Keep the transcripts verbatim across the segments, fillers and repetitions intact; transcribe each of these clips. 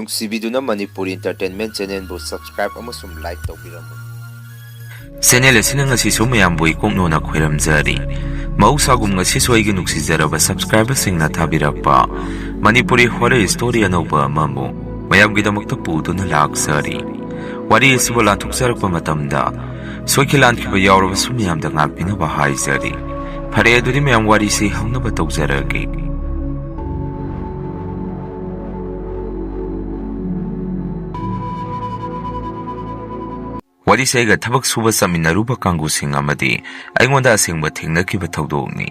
ꯅꯨꯡꯁꯤꯕꯤꯗꯨꯅ Manipuri Entertainment Channelꯕꯨ subscribe ꯑꯃꯁꯨꯡ like ꯇꯧꯕꯤꯔꯝꯃꯨ꯫ Channel ꯑꯁꯤꯅ ꯉꯁꯤꯁꯨ ꯃꯌꯥꯝꯕꯨ ꯏꯀꯣꯛꯅꯣꯅ ꯈꯣꯏꯔꯝꯖꯔꯤ꯫ ꯃꯍꯧꯁꯥꯒꯨꯝ ꯉꯁꯤꯁꯨ ꯑꯩꯒꯤ ꯅꯨꯡꯁꯤꯖꯔꯕ subscriberꯁꯤꯡꯅ ꯊꯥꯕꯤꯔꯛꯄ ꯃꯅꯤꯄꯨꯔꯤ horror story ꯑꯅꯧꯕ ꯑꯃꯃꯨꯛ ꯃꯌꯥꯝꯒꯤꯗꯃꯛꯇ ꯄꯨꯗꯨꯅ ꯂꯥꯛꯆꯔꯤ꯫ ꯋꯥꯔꯤ ꯑꯁꯤꯕꯨ ꯂꯥꯟꯊꯣꯛꯆꯔꯛꯄ ꯃꯇꯝꯗ ꯁꯣꯏꯈꯤ ꯂꯥꯟꯈꯤꯕ ꯌꯥꯎꯔꯕꯁꯨ ꯃꯌꯥꯝꯗ ꯉꯥꯛꯄꯤꯅꯕ ꯍꯥꯏꯖꯔꯤ꯫ ꯐꯔꯦ, ꯑꯗꯨꯗꯤ ꯃꯌꯥꯝ ꯋꯥꯔꯤꯁꯤ ꯍꯧꯅꯕ ꯇꯧꯖꯔꯒꯦ꯫ ꯋꯥꯔꯤꯁꯦ ꯑꯩꯒ ꯊꯕꯛ ꯁꯨꯕ ꯆꯠꯃꯤꯟꯅꯔꯨꯕ ꯀꯥꯡꯕꯨꯁꯤꯡ ꯑꯃꯗꯤ ꯑꯩꯉꯣꯟꯗ ꯑꯁꯦꯡꯕ ꯊꯦꯡꯅꯈꯤꯕ ꯊꯧꯗꯣꯛꯅꯤ꯫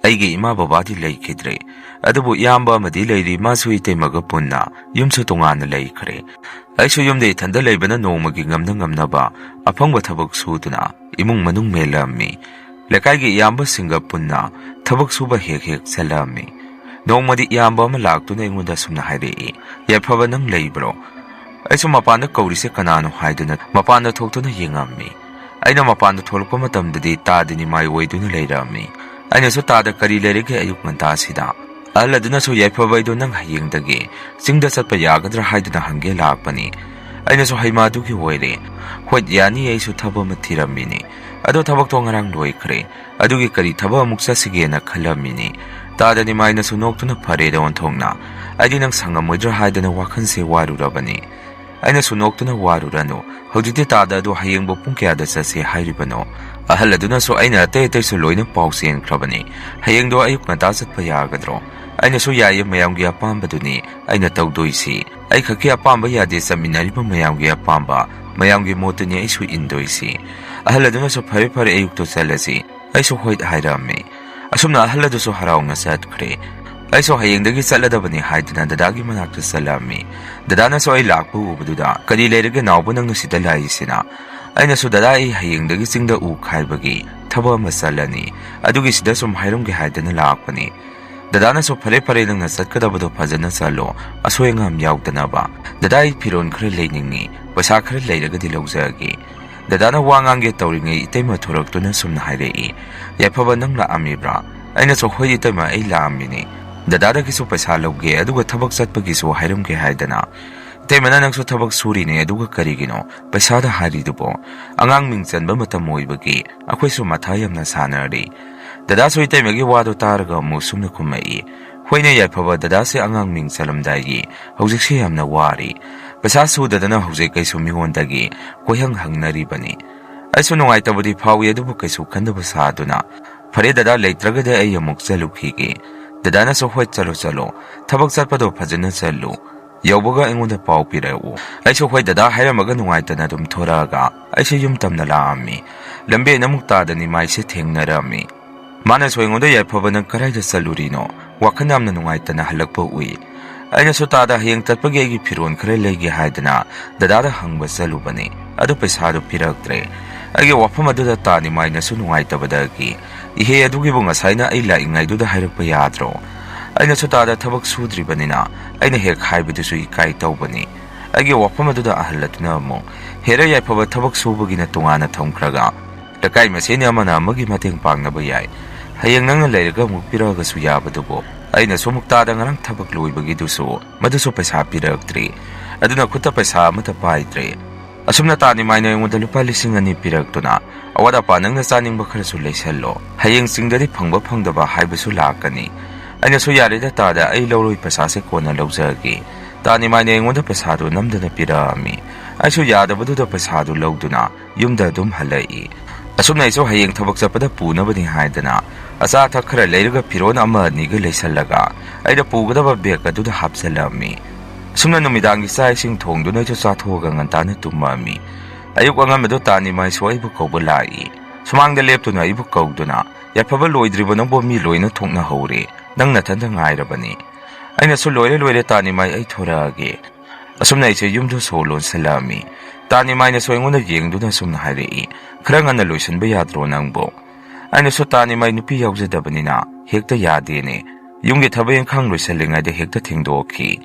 ꯑꯩꯒꯤ ꯏꯃꯥ ꯕꯕꯥꯗꯤ ꯂꯩꯈꯤꯗ꯭ꯔꯦ, ꯑꯗꯨꯕꯨ ꯏꯌꯥꯝꯕ ꯑꯃꯗꯤ ꯂꯩꯔꯤ, ꯃꯥꯁꯨ ꯏꯇꯩꯃꯒ ꯄꯨꯟꯅ ꯌꯨꯝꯁꯨ ꯇꯣꯉꯥꯟꯅ ꯂꯩꯈ꯭ꯔꯦ꯫ ꯑꯩꯁꯨ ꯌꯨꯝꯗ ꯏꯊꯟꯗ ꯂꯩꯕꯅ ꯅꯣꯡꯃꯒꯤ ꯉꯝꯅ ꯉꯝꯅꯕ ꯑꯐꯪꯕ ꯊꯕꯛ ꯁꯨꯗꯨꯅ ꯏꯃꯨꯡ ꯃꯅꯨꯡ ꯃꯦꯜꯂꯝꯃꯤ꯫ ꯂꯩꯀꯥꯏꯒꯤ ꯏꯌꯥꯝꯕꯁꯤꯡꯒ ꯄꯨꯟꯅ ꯊꯕꯛ ꯁꯨꯕ ꯍꯦꯛ ꯍꯦꯛ ꯆꯠꯂꯝꯃꯤ꯫ ꯅꯣꯡꯃꯗꯤ ꯏꯌꯥꯝꯕ ꯑꯃ ꯂꯥꯛꯇꯨꯅ ꯑꯩꯉꯣꯟꯗ ꯑꯁꯨꯝꯅ ꯍꯥꯏꯔꯛꯏ, "ꯌꯥꯏꯐꯕ, ꯅꯪ ꯂꯩꯕ꯭ꯔꯣ?" ꯑꯩꯁꯨ ꯃꯄꯥꯟꯗ ꯀꯧꯔꯤꯁꯦ ꯀꯅꯥꯅꯣ ꯍꯥꯏꯗꯨꯅ ꯃꯄꯥꯟꯗ ꯊꯣꯛꯇꯨꯅ ꯌꯦꯡꯉꯝꯃꯤ꯫ ꯑꯩꯅ ꯃꯄꯥꯟꯗ ꯊꯣꯛꯂꯛꯄ ꯃꯇꯝꯗꯗꯤ ꯇꯥꯗ ꯅꯤꯃꯥꯏ ꯑꯣꯏꯗꯨꯅ ꯂꯩꯔꯝꯃꯤ꯫ ꯑꯩꯅꯁꯨ, "ꯇꯥꯗ, ꯀꯔꯤ ꯂꯩꯔꯒꯦ ꯑꯌꯨꯛ ꯉꯟꯇꯥꯁꯤꯗ?" ꯑꯍꯜ ꯑꯗꯨꯅꯁꯨ, "ꯌꯥꯏꯐꯕ, ꯑꯩꯗꯣ ꯅꯪ ꯍꯌꯦꯡꯗꯒꯤ ꯆꯤꯡꯗ ꯆꯠꯄ ꯌꯥꯒꯗ꯭ꯔꯥ ꯍꯥꯏꯗꯨꯅ ꯍꯪꯒꯦ ꯂꯥꯛꯄꯅꯤ꯫" ꯑꯩꯅꯁꯨ, "ꯍꯩꯃꯥꯗꯨꯒꯤ ꯑꯣꯏꯔꯦ꯫ ꯍꯣꯏ, ꯌꯥꯅꯤ, ꯑꯩꯁꯨ ꯊꯕꯛ ꯑꯃ ꯊꯤꯔꯝꯃꯤꯅꯤ꯫ ꯑꯗꯣ ꯊꯕꯛꯇꯣ ꯉꯔꯥꯡ ꯂꯣꯏꯈ꯭ꯔꯦ꯫ ꯑꯗꯨꯒꯤ ꯀꯔꯤ ꯊꯕꯛ ꯑꯃꯨꯛ ꯆꯠꯁꯤꯒꯦꯅ ꯈꯜꯂꯝꯃꯤꯅꯤ꯫" ꯇꯥꯗ ꯅꯤꯃꯥꯏꯅꯁꯨ ꯅꯣꯛꯇꯨꯅ, "ꯐꯔꯦꯗ ꯑꯣꯟꯊꯣꯛꯅ, ꯑꯩꯗꯤ ꯅꯪ ꯁꯪꯉꯝꯃꯣꯏꯗ꯭ꯔꯥ ꯍꯥꯏꯗꯅ ꯋꯥꯈꯜꯁꯦ ꯋꯥꯔꯨꯔꯕꯅꯤ꯫" ꯑꯩꯅꯁꯨ ꯅꯣꯛꯇꯨꯅ, "ꯋꯥꯔꯨꯔꯅꯨ, ꯍꯧꯖꯤꯛꯇꯤ ꯇꯥꯗ ꯑꯗꯨ ꯍꯌꯦꯡꯕꯨ ꯄꯨꯡ ꯀꯌꯥꯗ ꯆꯠꯁꯦ ꯍꯥꯏꯔꯤꯕꯅꯣ?" ꯑꯍꯜ ꯑꯗꯨꯅꯁꯨ, "ꯑꯩꯅ ꯑꯇꯩ ꯑꯇꯩꯁꯨ ꯂꯣꯏꯅ ꯄꯥꯎ ꯆꯦꯟꯈ꯭ꯔꯕꯅꯤ, ꯍꯌꯦꯡꯗꯣ ꯑꯌꯨꯛ ꯉꯟꯇꯥ ꯆꯠꯄ ꯌꯥꯒꯗ꯭ꯔꯣ?" ꯑꯩꯅꯁꯨ, "ꯌꯥꯏꯌꯦ, ꯃꯌꯥꯝꯒꯤ ꯑꯄꯥꯝꯕꯗꯨꯅꯤ ꯑꯩꯅ ꯇꯧꯗꯣꯏꯁꯤ, ꯑꯩ ꯈꯛꯀꯤ ꯑꯄꯥꯝꯕ ꯌꯥꯗꯦ, ꯆꯠꯃꯤꯟꯅꯔꯤꯕ ꯃꯌꯥꯝꯒꯤ ꯑꯄꯥꯝꯕ, ꯃꯌꯥꯝꯒꯤ ꯃꯣꯠꯇꯨꯅꯤ ꯑꯩꯁꯨ ꯏꯟꯗꯣꯏꯁꯤ꯫" ꯑꯍꯜ ꯑꯗꯨꯅꯁꯨ, "ꯐꯔꯦ ꯐꯔꯦ, ꯑꯌꯨꯛꯇꯣ ꯆꯠꯂꯁꯤ꯫" ꯑꯩꯁꯨ ꯍꯣꯏ ꯍꯥꯏꯔꯝꯃꯤ꯫ ꯑꯁꯨꯝꯅ ꯑꯍꯜ ꯑꯗꯨꯁꯨ ꯍꯔꯥꯎꯅ ꯆꯠꯈ꯭ꯔꯦ꯫ ꯑꯩꯁꯨ ꯍꯌꯦꯡꯗꯒꯤ ꯆꯠꯂꯗꯕꯅꯤ ꯍꯥꯏꯗꯨꯅ ꯗꯗꯥꯒꯤ ꯃꯅꯥꯛꯇ ꯆꯠꯂꯝꯃꯤ꯫ ꯗꯗꯥꯅꯁꯨ ꯑꯩ ꯂꯥꯛꯄ ꯎꯕꯗꯨꯗ, "ꯀꯔꯤ ꯂꯩꯔꯒꯦ ꯅꯥꯎꯕ, ꯅꯪꯅ ꯁꯤꯗ ꯂꯥꯛꯏꯁꯤꯅ?" ꯑꯩꯅꯁꯨ, "ꯗꯗꯥ, ꯑꯩ ꯍꯌꯦꯡꯗꯒꯤ ꯆꯤꯡꯗ ꯎ ꯈꯥꯏꯕꯒꯤ ꯊꯕꯛ ꯑꯃ ꯆꯠꯂꯅꯤ, ꯑꯗꯨꯒꯤ ꯁꯤꯗ ꯁꯨꯝ ꯍꯥꯏꯔꯝꯒꯦ ꯍꯥꯏꯗꯅ ꯂꯥꯛꯄꯅꯤ꯫" ꯗꯗꯥꯅꯁꯨ, "ꯐꯔꯦ ꯐꯔꯦ, ꯅꯪꯅ ꯆꯠꯀꯗꯕꯗꯣ ꯐꯖꯅ ꯆꯠꯂꯣ, ꯑꯁꯣꯏ ꯑꯉꯥꯝ ꯌꯥꯎꯗꯅꯕ꯫ ꯗꯗꯥ, ꯑꯩ ꯐꯤꯔꯣꯜ ꯈꯔ ꯂꯩꯅꯤꯡꯉꯤ, ꯄꯩꯁꯥ ꯈꯔ ꯂꯩꯔꯒꯗꯤ ꯂꯧꯖꯔꯒꯦ꯫" ꯗꯗꯥꯅ ꯋꯥ ꯉꯥꯡꯒꯦ ꯇꯧꯔꯤꯉꯩ ꯏꯇꯩꯃ ꯊꯣꯔꯛꯇꯨꯅ ꯁꯨꯝꯅ ꯍꯥꯏꯔꯛꯏ, "ꯌꯥꯏꯐꯕ, ꯅꯪ ꯂꯥꯛꯑꯝꯃꯤꯕ꯭ꯔꯥ?" ꯑꯩꯅꯁꯨ, "ꯍꯣꯏ ꯏꯇꯩꯃ, ꯑꯩ ꯂꯥꯛꯑꯝꯃꯤꯅꯤ꯫ ꯗꯗꯥꯗꯒꯤꯁꯨ ꯄꯩꯁꯥ ꯂꯧꯒꯦ, ꯑꯗꯨꯒ ꯊꯕꯛ ꯆꯠꯄꯒꯤꯁꯨ ꯍꯥꯏꯔꯝꯒꯦ ꯍꯥꯏꯗꯅ꯫ "ꯏꯇꯩꯃꯅ ꯅꯪꯁꯨ ꯊꯕꯛ ꯁꯨꯔꯤꯅꯦ, ꯑꯗꯨꯒ ꯀꯔꯤꯒꯤꯅꯣ ꯄꯩꯁꯥꯗ ꯍꯥꯏꯔꯤꯗꯨꯕꯣ?" "ꯑꯉꯥꯡ ꯃꯤꯡ ꯆꯟꯕ ꯃꯇꯝ ꯑꯣꯏꯕꯒꯤ ꯑꯩꯈꯣꯏꯁꯨ ꯃꯊꯥ ꯌꯥꯝꯅ ꯁꯥꯟꯅꯔꯤ꯫" ꯗꯗꯥꯁꯨ ꯏꯇꯩꯃꯒꯤ ꯋꯥꯗꯨ ꯇꯥꯔꯒ ꯑꯃꯨꯛ ꯁꯨꯝꯅ ꯈꯨꯝꯃꯛꯏ, "ꯍꯣꯏꯅꯦ ꯌꯥꯏꯐꯕ, ꯗꯗꯥꯁꯦ ꯑꯉꯥꯡ ꯃꯤꯡ ꯆꯜꯂꯝꯗꯥꯏꯒꯤ ꯍꯧꯖꯤꯛꯁꯦ ꯌꯥꯝꯅ ꯋꯥꯔꯤ꯫ ꯄꯩꯁꯥ ꯁꯨꯗꯗꯅ ꯍꯧꯖꯤꯛ ꯑꯩꯁꯨ ꯃꯤꯉꯣꯟꯗꯒꯤ ꯀꯣꯏꯍꯪ ꯍꯪꯅꯔꯤꯕꯅꯤ꯫" ꯑꯩꯁꯨ ꯅꯨꯡꯉꯥꯏꯇꯕꯗꯤ ꯐꯥꯎꯏ, ꯑꯗꯨꯕꯨ ꯀꯩꯁꯨ ꯈꯟꯗꯕ ꯁꯥꯗꯨꯅ, "ꯐꯔꯦ ꯗꯗꯥ, ꯂꯩꯇ꯭ꯔꯒꯗꯤ ꯑꯩ ꯑꯃꯨꯛ ꯆꯠꯂꯨꯈꯤꯒꯦ꯫" ꯗꯗꯥꯅꯁꯨ, "ꯍꯣꯏ, ꯆꯠꯂꯣ ꯆꯠꯂꯣ, ꯊꯕꯛ ꯆꯠꯄꯗꯣ ꯐꯖꯅ ꯆꯠꯂꯨ, ꯌꯧꯕꯒ ꯑꯩꯉꯣꯟꯗ ꯄꯥꯎ ꯄꯤꯔꯛꯎ꯫" ꯑꯩꯁꯨ ꯍꯣꯏ ꯗꯗꯥ ꯍꯥꯏꯔꯝꯃꯒ ꯅꯨꯡꯉꯥꯏꯇꯅ ꯑꯗꯨꯝ ꯊꯣꯔꯛꯑꯒ ꯑꯩꯁꯨ ꯌꯨꯝ ꯇꯝꯅ ꯂꯥꯛꯑꯝꯃꯤ꯫ ꯂꯝꯕꯤ ꯑꯩꯅ ꯑꯃꯨꯛ ꯇꯥꯗ ꯅꯤꯃꯥꯏꯁꯦ ꯊꯦꯡꯅꯔꯝꯃꯤ꯫ ꯃꯥꯅꯁꯨ ꯑꯩꯉꯣꯟꯗ, "ꯌꯥꯏꯐꯕ, ꯅꯪ ꯀꯗꯥꯏꯗ ꯆꯠꯂꯨꯔꯤꯅꯣ? ꯋꯥꯈꯜ ꯌꯥꯝꯅ ꯅꯨꯡꯉꯥꯏꯇꯅ ꯍꯜꯂꯛꯄ ꯎꯏ꯫" ꯑꯩꯅꯁꯨ ꯇꯥꯗ ꯍꯌꯦꯡ ꯆꯠꯄꯒꯤ ꯑꯩꯒꯤ ꯐꯤꯔꯣꯜ ꯈꯔ ꯂꯩꯒꯦ ꯍꯥꯏꯗꯅ ꯗꯗꯥꯗ ꯍꯪꯕ ꯆꯠꯂꯨꯕꯅꯤ꯫ ꯑꯗꯨ ꯄꯩꯁꯥꯗꯨ ꯄꯤꯔꯛꯇ꯭ꯔꯦ꯫ ꯑꯩꯒꯤ ꯋꯥꯐꯝ ꯑꯗꯨꯗ ꯇꯥ ꯅꯤꯃꯥꯏꯅꯁꯨ ꯅꯨꯡꯉꯥꯏꯇꯕꯗꯒꯤ, "ꯏꯍꯦ, ꯑꯗꯨꯒꯤꯕꯨ ꯉꯁꯥꯏꯅ ꯑꯩ ꯂꯥꯛꯏꯉꯩꯗꯨꯗ ꯍꯥꯏꯔꯛꯄ ꯌꯥꯗ꯭ꯔꯣ?" ꯑꯩꯅꯁꯨ ꯇꯥꯗ ꯊꯕꯛ ꯁꯨꯗ꯭ꯔꯤꯕꯅꯤꯅ ꯑꯩꯅ ꯍꯦꯛ ꯍꯥꯏꯕꯗꯨꯁꯨ ꯏꯀꯥꯏ ꯇꯧꯕꯅꯤ꯫ ꯑꯩꯒꯤ ꯋꯥꯐꯝ ꯑꯗꯨꯗ ꯑꯍꯜ ꯑꯗꯨꯅ ꯑꯃꯨꯛ, "ꯍꯦꯔꯥ ꯌꯥꯏꯐꯕ, ꯊꯕꯛ ꯁꯨꯕꯒꯤꯅ ꯇꯣꯉꯥꯟꯅ ꯊꯝꯈ꯭ꯔꯒ ꯂꯩꯀꯥꯏ ꯃꯁꯦꯟꯅꯤ, ꯑꯃꯅ ꯑꯃꯒꯤ ꯃꯇꯦꯡ ꯄꯥꯡꯅꯕ ꯌꯥꯏ꯫ ꯍꯌꯦꯡ ꯅꯪꯅ ꯂꯩꯔꯒ ꯑꯃꯨꯛ ꯄꯤꯔꯛꯑꯒꯁꯨ ꯌꯥꯕꯗꯨꯕꯨ꯫ ꯑꯩꯅꯁꯨ ꯃꯨꯛꯇꯥꯗ ꯉꯔꯥꯡ ꯊꯕꯛ ꯂꯣꯏꯕꯒꯤꯗꯨꯁꯨ ꯃꯗꯨꯁꯨ ꯄꯩꯁꯥ ꯄꯤꯔꯛꯇ꯭ꯔꯤ꯫ ꯑꯗꯨꯅ ꯈꯨꯠꯇ ꯄꯩꯁꯥ ꯑꯃꯠꯇ ꯄꯥꯏꯗ꯭ꯔꯦ꯫ ꯑꯁꯨꯝꯅ ꯇꯥ ꯅꯤꯃꯥꯏꯅ ꯑꯩꯉꯣꯟꯗ ꯂꯨꯄꯥ ꯂꯤꯁꯤꯡ ꯑꯅꯤ ꯄꯤꯔꯛꯇꯨꯅ, ꯑꯋꯥꯠ ꯑꯄꯥ ꯅꯪꯅ ꯆꯥꯅꯤꯡꯕ ꯈꯔꯁꯨ ꯂꯩꯁꯜꯂꯣ꯫ ꯍꯌꯦꯡ ꯆꯤꯡꯗꯗꯤ ꯐꯪꯕ ꯐꯪꯗꯕ ꯍꯥꯏꯕꯁꯨ ꯂꯥꯛꯀꯅꯤ꯫" ꯑꯩꯅꯁꯨ, "ꯌꯥꯔꯦꯗ ꯇꯥꯗ, ꯑꯩ ꯂꯧꯔꯣꯏ, ꯄꯩꯁꯥꯁꯦ ꯀꯣꯟꯅ ꯂꯧꯖꯔꯒꯦ꯫" ꯇꯥ ꯅꯤꯃꯥꯏꯅ ꯑꯩꯉꯣꯟꯗ ꯄꯩꯁꯥꯗꯨ ꯅꯝꯗꯅ ꯄꯤꯔꯛꯑꯝꯃꯤ꯫ ꯑꯩꯁꯨ ꯌꯥꯗꯕꯗꯨꯗ ꯄꯩꯁꯥꯗꯨ ꯂꯧꯗꯨꯅ ꯌꯨꯝꯗ ꯑꯗꯨꯝ ꯍꯜꯂꯛꯏ꯫ ꯑꯁꯨꯝꯅ ꯑꯩꯁꯨ ꯍꯌꯦꯡ ꯊꯕꯛ ꯆꯠꯄꯗ ꯄꯨꯅꯕꯅꯤ ꯍꯥꯏꯗꯅ ꯑꯆꯥ ꯑꯊꯛ ꯈꯔ ꯂꯩꯔꯒ ꯐꯤꯔꯣꯜ ꯑꯃ ꯑꯅꯤꯒ ꯂꯩꯁꯜꯂꯒ ꯑꯩꯅ ꯄꯨꯒꯗꯕ ꯕꯦꯒ ꯑꯗꯨꯗ ꯍꯥꯞꯆꯜꯂꯝꯃꯤ꯫ ꯑꯁꯨꯝꯅ ꯅꯨꯃꯤꯗꯥꯡꯒꯤ ꯆꯥꯛ ꯏꯁꯤꯡ ꯊꯣꯡꯗꯨꯅ ꯑꯩꯁꯨ ꯆꯥꯊꯣꯛꯑꯒ ꯉꯟꯇꯥꯅ ꯇꯨꯝꯃꯝꯃꯤ꯫ ꯑꯌꯨꯛ ꯑꯉꯟꯕꯗꯨ ꯇꯥ ꯅꯤꯃꯥꯏꯁꯨ ꯑꯩꯕꯨ ꯀꯧꯕ ꯂꯥꯛꯏ꯫ ꯁꯨꯃꯥꯡꯗ ꯂꯦꯞꯇꯨꯅ ꯑꯩꯕꯨ ꯀꯧꯗꯨꯅ, "ꯌꯥꯏꯐꯕ, ꯂꯣꯏꯗ꯭ꯔꯤꯕꯣ ꯅꯪꯕꯨ? ꯃꯤ ꯂꯣꯏꯅ ꯊꯣꯛꯅꯍꯧꯔꯦ, ꯅꯪ ꯅꯊꯟꯇ ꯉꯥꯏꯔꯕꯅꯤ꯫" ꯑꯩꯅꯁꯨ, "ꯂꯣꯏꯔꯦ, ꯂꯣꯏꯔꯦ ꯇꯥ ꯅꯤꯃꯥꯏ, ꯑꯩ ꯊꯣꯔꯛꯑꯒꯦ꯫" ꯑꯁꯨꯝꯅ ꯑꯩꯁꯦ ꯌꯨꯝꯗ ꯁꯣ ꯂꯣꯟꯁꯤꯜꯂꯛꯑꯝꯃꯤ꯫ ꯇꯥ ꯅꯤꯃꯥꯏꯅꯁꯨ ꯑꯩꯉꯣꯟꯗ ꯌꯦꯡꯗꯨꯅ ꯑꯁꯨꯝꯅ ꯍꯥꯏꯔꯛꯏ, "ꯈꯔ ꯉꯟꯅ ꯂꯣꯏꯁꯤꯟꯕ ꯌꯥꯗ꯭ꯔꯣ ꯅꯪꯕꯣ?" ꯑꯩꯅꯁꯨ, "ꯇꯥ ꯅꯤꯃꯥꯏ, ꯅꯨꯄꯤ ꯌꯥꯎꯖꯗꯕꯅꯤꯅ ꯍꯦꯛꯇ ꯌꯥꯗꯦꯅꯦ꯫ ꯌꯨꯝꯒꯤ ꯊꯕꯛ ꯏꯪꯈꯥꯡ ꯂꯣꯏꯁꯤꯜꯂꯤꯉꯩꯗ ꯍꯦꯛꯇ ꯊꯦꯡꯗꯣꯛꯈꯤ꯫"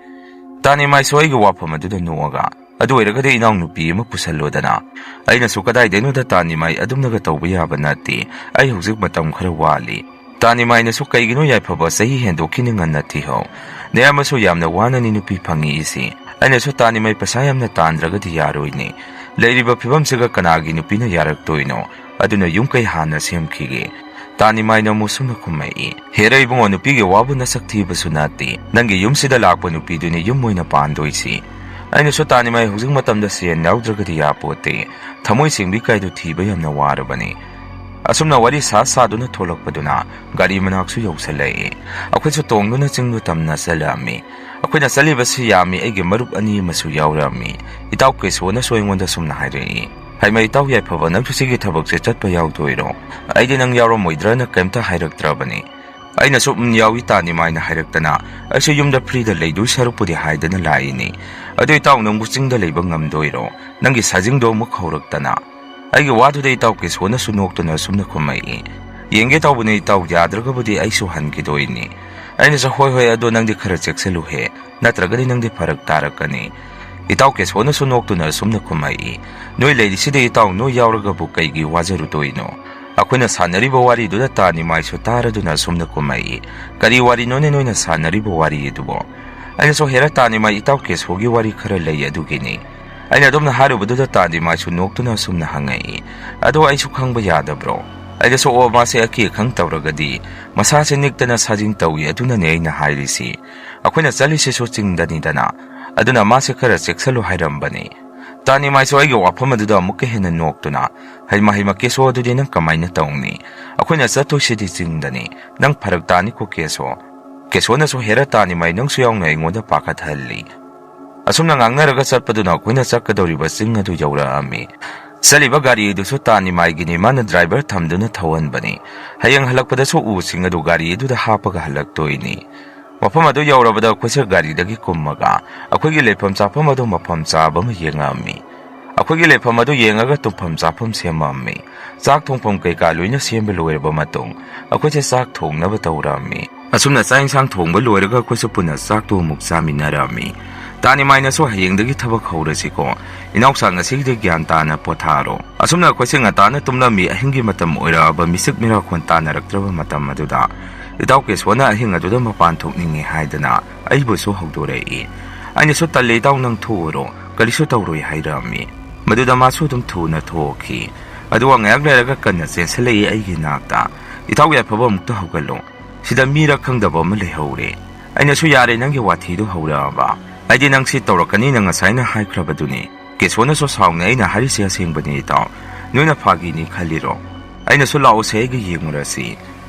ꯇꯥ ꯅꯤꯃꯥꯏꯁꯨ ꯑꯩꯒꯤ ꯋꯥꯐꯝ ꯑꯗꯨꯗ ꯅꯣꯛꯑꯒ, "ꯑꯗꯨ ꯑꯣꯏꯔꯒꯗꯤ ꯏꯅꯥꯎꯅꯨꯄꯤ ꯑꯃ ꯄꯨꯁꯜꯂꯣꯗꯅ꯫" ꯑꯩꯅꯁꯨ, "ꯀꯗꯥꯏꯗꯩꯅꯣꯗ ꯇꯥ ꯅꯤꯃꯥꯏ, ꯑꯗꯨꯝꯅꯒ ꯇꯧꯕ ꯌꯥꯕ ꯅꯠꯇꯦ꯫ ꯑꯩ ꯍꯧꯖꯤꯛ ꯃꯇꯝ ꯈꯔ ꯋꯥꯠꯂꯤ꯫ ꯇꯥꯅꯤꯃꯥꯏꯅꯁꯨ, "ꯀꯩꯒꯤꯅꯣ ꯌꯥꯏꯐꯕ, ꯆꯍꯤ ꯍꯦꯟꯗꯣꯛꯈꯤꯅꯤ ꯉꯟꯅ ꯊꯤꯍꯧ꯫ ꯅꯌꯥꯝꯕꯁꯨ ꯌꯥꯝꯅ ꯋꯥꯅꯅꯤ ꯅꯨꯄꯤ ꯐꯪꯉꯛꯏꯁꯤ꯫ ꯑꯩꯅꯁꯨ, ꯇꯥꯅꯤꯃꯥꯏ, ꯄꯩꯁꯥ ꯌꯥꯝꯅ ꯇꯥꯟꯗ꯭ꯔꯒꯗꯤ ꯌꯥꯔꯣꯏꯅꯦ꯫ ꯂꯩꯔꯤꯕ ꯐꯤꯕꯝꯁꯤꯒ ꯀꯅꯥꯒꯤ ꯅꯨꯄꯤꯅ ꯌꯥꯔꯛꯇꯣꯏꯅꯣ? ꯑꯗꯨꯅ ꯌꯨꯝ ꯀꯩ ꯍꯥꯟꯅ ꯁꯦꯝꯈꯤꯒꯦ"꯫ ꯇꯥꯅꯤꯃꯥꯏꯅ ꯑꯃꯨꯛ ꯁꯨꯝꯅ ꯈꯨꯝꯃꯛꯏ, "ꯍꯦꯔ ꯏꯕꯨꯡꯉꯣ, ꯅꯨꯄꯤꯒꯤ ꯋꯥꯕꯨ ꯅꯁꯛ ꯊꯤꯕꯁꯨ ꯅꯠꯇꯦ꯫ ꯅꯪꯒꯤ ꯌꯨꯝꯁꯤꯗ ꯂꯥꯛꯄ ꯅꯨꯄꯤꯗꯨꯅꯤ ꯌꯨꯝ ꯑꯣꯏꯅ ꯄꯥꯟꯗꯣꯏꯁꯤ"꯫ ꯑꯩꯅꯁꯨ, "ꯇꯥꯅꯤꯃꯥꯏ, ꯍꯧꯖꯤꯛ ꯃꯇꯝꯗ ꯁꯦꯟ ꯌꯥꯎꯗ꯭ꯔꯒꯗꯤ ꯌꯥꯄꯣꯠꯇꯦ꯫ ꯊꯃꯣꯏ ꯁꯦꯡꯕꯤ ꯀꯥꯏꯗꯨ ꯊꯤꯕ ꯌꯥꯝꯅ ꯋꯥꯔꯕꯅꯤ"꯫ ꯑꯁꯨꯝꯅ ꯋꯥꯔꯤ ꯁꯥ ꯁꯥꯗꯨꯅ ꯊꯣꯛꯂꯛꯄꯗꯨꯅ ꯒꯥꯔꯤ ꯃꯅꯥꯛꯁꯨ ꯌꯧꯁꯜꯂꯛꯏ꯫ ꯑꯩꯈꯣꯏꯁꯨ ꯇꯣꯡꯗꯨꯅ ꯆꯤꯡꯗꯨ ꯇꯝꯅ ꯆꯠꯂꯛꯑꯝꯃꯤ꯫ ꯑꯩꯈꯣꯏꯅ ꯆꯠꯂꯤꯕꯁꯤ ꯌꯥꯝꯃꯤ, ꯑꯩꯒꯤ ꯃꯔꯨꯞ ꯑꯅꯤ ꯑꯃꯁꯨ ꯌꯥꯎꯔꯛꯑꯝꯃꯤ꯫ ꯏꯇꯥꯎ ꯀꯦꯁꯣꯅꯁꯨ ꯑꯩꯉꯣꯟꯗ ꯁꯨꯝꯅ ꯍꯥꯏꯔꯛꯏ, "ꯍꯩꯃ, ꯏꯇꯥꯎ ꯌꯥꯏꯐꯕ, ꯅꯪꯁꯨ ꯁꯤꯒꯤ ꯊꯕꯛꯁꯦ ꯆꯠꯄ ꯌꯥꯎꯗꯣꯏꯔꯣ? ꯑꯩꯗꯤ ꯅꯪ ꯌꯥꯎꯔꯝꯃꯣꯏꯗ꯭ꯔꯅ ꯀꯩꯝꯇ ꯍꯥꯏꯔꯛꯇ꯭ꯔꯕꯅꯤ"꯫ ꯑꯩꯅꯁꯨ, "ꯎꯝ, ꯌꯥꯎꯏ, ꯇꯥꯅꯤꯃꯥꯏꯅ ꯍꯥꯏꯔꯛꯇꯅ ꯑꯩꯁꯨ ꯌꯨꯝꯗ ꯐ꯭ꯔꯤꯗ ꯂꯩꯗꯣꯏ ꯁꯔꯨꯛꯄꯨꯗꯤ" ꯍꯥꯏꯗꯅ ꯂꯥꯛꯏꯅꯤ꯫ "ꯑꯗꯨ ꯏꯇꯥꯎ, ꯅꯪꯕꯨ ꯆꯤꯡꯗ ꯂꯩꯕ ꯉꯝꯗꯣꯏꯔꯣ? ꯅꯪꯒꯤ ꯁꯥꯖꯤꯡꯗꯣ ꯑꯃꯨꯛ ꯍꯧꯔꯛꯇꯅ"꯫ ꯑꯩꯒꯤ ꯋꯥꯗꯨꯗ ꯏꯇꯥꯎ ꯀꯦꯁꯣꯅꯁꯨ ꯅꯣꯛꯇꯨꯅ ꯑꯁꯨꯝꯅ ꯈꯨꯝꯃꯛꯏ, "ꯌꯦꯡꯒꯦ ꯇꯧꯕꯅꯦ ꯏꯇꯥꯎ, ꯌꯥꯗ꯭ꯔꯒꯕꯨꯗꯤ ꯑꯩꯁꯨ ꯍꯟꯈꯤꯗꯣꯏꯅꯤ"꯫ ꯑꯩꯅꯁꯨ, "ꯍꯣꯏ ꯍꯣꯏ, ꯑꯗꯣ ꯅꯪꯗꯤ ꯈꯔ ꯆꯦꯛꯁꯤꯜꯂꯨꯍꯦ, ꯅꯠꯇ꯭ꯔꯒꯗꯤ ꯅꯪꯗꯤ ꯐꯔꯛ ꯇꯥꯔꯛꯀꯅꯤ"꯫ ꯏꯇꯥꯎ ꯀꯦꯁꯣꯅꯁꯨ ꯅꯣꯛꯇꯨꯅ ꯑꯁꯨꯝꯅ ꯈꯨꯝꯃꯛꯏ, "ꯅꯣꯏ ꯂꯩꯔꯤꯁꯤꯗ ꯏꯇꯥꯎ, ꯅꯣꯏ ꯌꯥꯎꯔꯒꯕꯨ ꯀꯩꯒꯤ ꯋꯥꯖꯔꯨꯗꯣꯏꯅꯣ?" ꯑꯩꯈꯣꯏꯅ ꯁꯥꯟꯅꯔꯤꯕ ꯋꯥꯔꯤꯗꯨꯗ ꯇꯥꯅꯤꯃꯥꯏꯁꯨ ꯇꯥꯔꯗꯨꯅ ꯑꯁꯨꯝꯅ ꯈꯨꯝꯃꯛꯏ, "ꯀꯔꯤ ꯋꯥꯔꯤꯅꯣꯅꯦ ꯅꯣꯏꯅ ꯁꯥꯟꯅꯔꯤꯕ ꯋꯥꯔꯤ ꯑꯗꯨꯕꯣ?" ꯑꯩꯅꯁꯨ, "ꯍꯦꯔꯥ ꯇꯥꯅꯤꯃꯥꯏ, ꯏꯇꯥꯎ ꯀꯦꯁꯣꯒꯤ ꯋꯥꯔꯤ ꯈꯔ ꯂꯩ ꯑꯗꯨꯒꯤꯅꯤ"꯫ ꯑꯩꯅ ꯑꯗꯨꯝꯅ ꯍꯥꯏꯔꯨꯕꯗꯨꯗ ꯇꯥꯅꯤꯃꯥꯏꯁꯨ ꯅꯣꯛꯇꯨꯅ ꯑꯁꯨꯝꯅ ꯍꯪꯉꯛꯏ, "ꯑꯗꯣ ꯑꯩꯁꯨ ꯈꯪꯕ ꯌꯥꯗꯕ꯭ꯔꯣ?" ꯑꯩꯅꯁꯨ, "ꯑꯣ, ꯃꯥꯁꯦ ꯑꯀꯤ ꯑꯈꯪ ꯇꯧꯔꯒꯗꯤ ꯃꯁꯥꯁꯦ ꯅꯤꯛꯇꯅ ꯁꯥꯖꯤꯡ ꯇꯧꯏ, ꯑꯗꯨꯅꯅꯦ ꯑꯩꯅ ꯍꯥꯏꯔꯤꯁꯤ꯫ ꯑꯩꯈꯣꯏꯅ ꯆꯠꯂꯤꯁꯤꯁꯨ ꯆꯤꯡꯗꯅꯤꯗꯅ, ꯑꯗꯨꯅ ꯃꯥꯁꯦ ꯈꯔ ꯆꯦꯛꯁꯜꯂꯨ ꯍꯥꯏꯔꯝꯕꯅꯤ"꯫ ꯇꯥꯅꯤꯃꯥꯏꯁꯨ ꯑꯩꯒꯤ ꯋꯥꯐꯝ ꯑꯗꯨꯗ ꯑꯃꯨꯛꯀ ꯍꯦꯟꯅ ꯅꯣꯛꯇꯨꯅ, "ꯍꯩꯃ, ꯍꯩꯃ, ꯀꯦꯁꯣ, ꯑꯗꯨꯗꯤ ꯅꯪ ꯀꯃꯥꯏꯅ ꯇꯧꯅꯤ? ꯑꯩꯈꯣꯏꯅ ꯆꯠꯇꯣꯏꯁꯤꯗꯤ ꯆꯤꯡꯗꯅꯤ, ꯅꯪ ꯐꯔꯛ ꯇꯥꯅꯤꯀꯣ ꯀꯦꯁꯣ"꯫ ꯀꯦꯁꯣꯅꯁꯨ, "ꯍꯦꯔꯥ ꯇꯥꯅꯤꯃꯥꯏ, ꯅꯪꯁꯨ ꯌꯥꯎꯅ ꯑꯩꯉꯣꯟꯗ ꯄꯥꯈꯠꯍꯜꯂꯤ"꯫ ꯑꯁꯨꯝꯅ ꯉꯥꯡꯅꯔꯒ ꯆꯠꯄꯗꯨꯅ ꯑꯩꯈꯣꯏꯅ ꯆꯠꯀꯗꯧꯔꯤꯕ ꯆꯤꯡ ꯑꯗꯨ ꯌꯧꯔꯛꯑꯝꯃꯤ꯫ ꯆꯠꯂꯤꯕ ꯒꯥꯔꯤ ꯑꯗꯨꯁꯨ ꯇꯥꯅꯤꯃꯥꯏꯒꯤꯅꯤ, ꯃꯥꯅ ꯗ꯭ꯔꯥꯏꯚꯔ ꯊꯝꯗꯨꯅ ꯊꯧꯍꯟꯕꯅꯤ꯫ ꯍꯌꯦꯡ ꯍꯜꯂꯛꯄꯗꯁꯨ ꯎꯁꯤꯡ ꯑꯗꯨ ꯒꯥꯔꯤ ꯑꯗꯨꯗ ꯍꯥꯞꯄꯒ ꯍꯜꯂꯛꯇꯣꯏꯅꯤ꯫ ꯃꯐꯝ ꯑꯗꯨ ꯌꯧꯔꯕꯗ ꯑꯩꯈꯣꯏꯁꯦ ꯒꯥꯔꯤꯗꯒꯤ ꯀꯨꯝꯃꯒ ꯑꯩꯈꯣꯏꯒꯤ ꯂꯩꯐꯝ ꯆꯥꯐꯝ ꯑꯗꯨ ꯃꯐꯝ ꯆꯥꯕ ꯑꯃ ꯌꯦꯡꯉꯛꯑꯝꯃꯤ꯫ ꯑꯩꯈꯣꯏꯒꯤ ꯂꯩꯐꯝ ꯑꯗꯨ ꯌꯦꯡꯉꯒ ꯇꯨꯝꯐꯝ ꯆꯥꯐꯝ ꯁꯦꯝꯃꯛꯑꯝꯃꯤ꯫ ꯆꯥꯛ ꯊꯣꯡꯐꯝ ꯀꯩꯀꯥ ꯂꯣꯏꯅ ꯁꯦꯝꯕ ꯂꯣꯏꯔꯕ ꯃꯇꯨꯡ ꯑꯩꯈꯣꯏꯁꯦ ꯆꯥꯛ ꯊꯣꯡꯅꯕ ꯇꯧꯔꯛꯑꯝꯃꯤ꯫ ꯑꯁꯨꯝꯅ ꯆꯥꯛ ꯏꯟꯁꯥꯡ ꯊꯣꯡꯕ ꯂꯣꯏꯔꯒ ꯑꯩꯈꯣꯏꯁꯨ ꯄꯨꯟꯅ ꯆꯥꯛꯇꯨ ꯑꯃꯨꯛ ꯆꯥꯃꯤꯟꯅꯔꯛꯑꯝꯃꯤ꯫ ꯇꯥꯅꯤꯃꯥꯏꯅꯁꯨ ꯍꯌꯦꯡꯗꯒꯤ ꯊꯕꯛ ꯍꯧꯔꯁꯤꯀꯣ꯫ ꯏꯅꯥꯎꯆꯥ ꯉꯁꯤꯒꯤꯗꯤ ꯒ꯭ꯌꯥꯟ ꯇꯥꯅ ꯄꯣꯊꯥꯔꯣ꯫ ꯑꯁꯨꯝꯅ ꯑꯩꯈꯣꯏꯁꯦ ꯉꯟꯇꯥꯅ ꯇꯨꯝꯂꯝꯃꯤ꯫ ꯑꯍꯤꯡꯒꯤ ꯃꯇꯝ ꯑꯣꯏꯔꯛꯑꯕ ꯃꯤꯆꯤꯛ ꯃꯤꯔꯥꯈꯣꯟ ꯇꯥꯅꯔꯛꯇ꯭ꯔꯕ ꯃꯇꯝ ꯑꯗꯨꯗ ꯏꯇꯥꯎ ꯀꯦꯁꯣꯅ ꯑꯍꯤꯡ ꯑꯗꯨꯗ ꯃꯄꯥꯟ ꯊꯣꯛꯅꯤꯡꯉꯤ ꯍꯥꯏꯗꯅ ꯑꯩꯕꯨꯁꯨ ꯍꯧꯗꯣꯔꯛꯏ꯫ ꯑꯩꯅꯁꯨ "ꯇꯜꯂꯦ ꯏꯇꯥꯎ, ꯅꯪ ꯊꯣꯛꯎꯔꯣ, ꯀꯔꯤꯁꯨ ꯇꯧꯔꯣꯏ" ꯍꯥꯏꯔꯛꯑꯝꯃꯤ꯫ ꯃꯗꯨꯗ ꯃꯥꯁꯨ ꯑꯗꯨꯝ ꯊꯨꯅ ꯊꯣꯛꯈꯤ꯫ ꯑꯗꯨꯒ ꯉꯥꯏꯍꯥꯛ ꯂꯩꯔꯒ ꯀꯟꯅ ꯆꯦꯟꯁꯤꯜꯂꯛꯏ ꯑꯩꯒꯤ ꯅꯥꯛꯇ꯫ "ꯏꯇꯥꯎ ꯌꯥꯏꯐꯕ, ꯑꯃꯨꯛꯇ ꯍꯧꯒꯠꯂꯣ꯫ ꯁꯤꯗ ꯃꯤꯔ ꯈꯪꯗꯕ ꯑꯃ ꯂꯩꯍꯧꯔꯦ꯫" ꯑꯩꯅꯁꯨ "ꯌꯥꯔꯦ, ꯅꯪꯒꯤ ꯋꯥꯊꯤꯗꯣ ꯍꯧꯔꯛꯑꯕ? ꯑꯩꯗꯤ ꯅꯪ ꯁꯤ ꯇꯧꯔꯛꯀꯅꯤꯅ ꯉꯁꯥꯏꯅ ꯍꯥꯏꯈ꯭ꯔꯕꯗꯨꯅꯤ꯫" ꯀꯦꯁꯣꯅꯁꯨ ꯁꯥꯎꯅ "ꯑꯩꯅ ꯍꯥꯏꯔꯤꯁꯦ ꯑꯁꯦꯡꯕꯅꯤ ꯏꯇꯥꯎ꯫ ꯅꯣꯏꯅ ꯐꯥꯒꯤꯅꯤ ꯈꯜꯂꯤꯔꯣ? ꯑꯩꯅꯁꯨ "ꯂꯥꯛꯑꯣꯁꯦ, ꯑꯩꯒ ꯌꯦꯡꯉꯨꯔꯁꯤ꯫"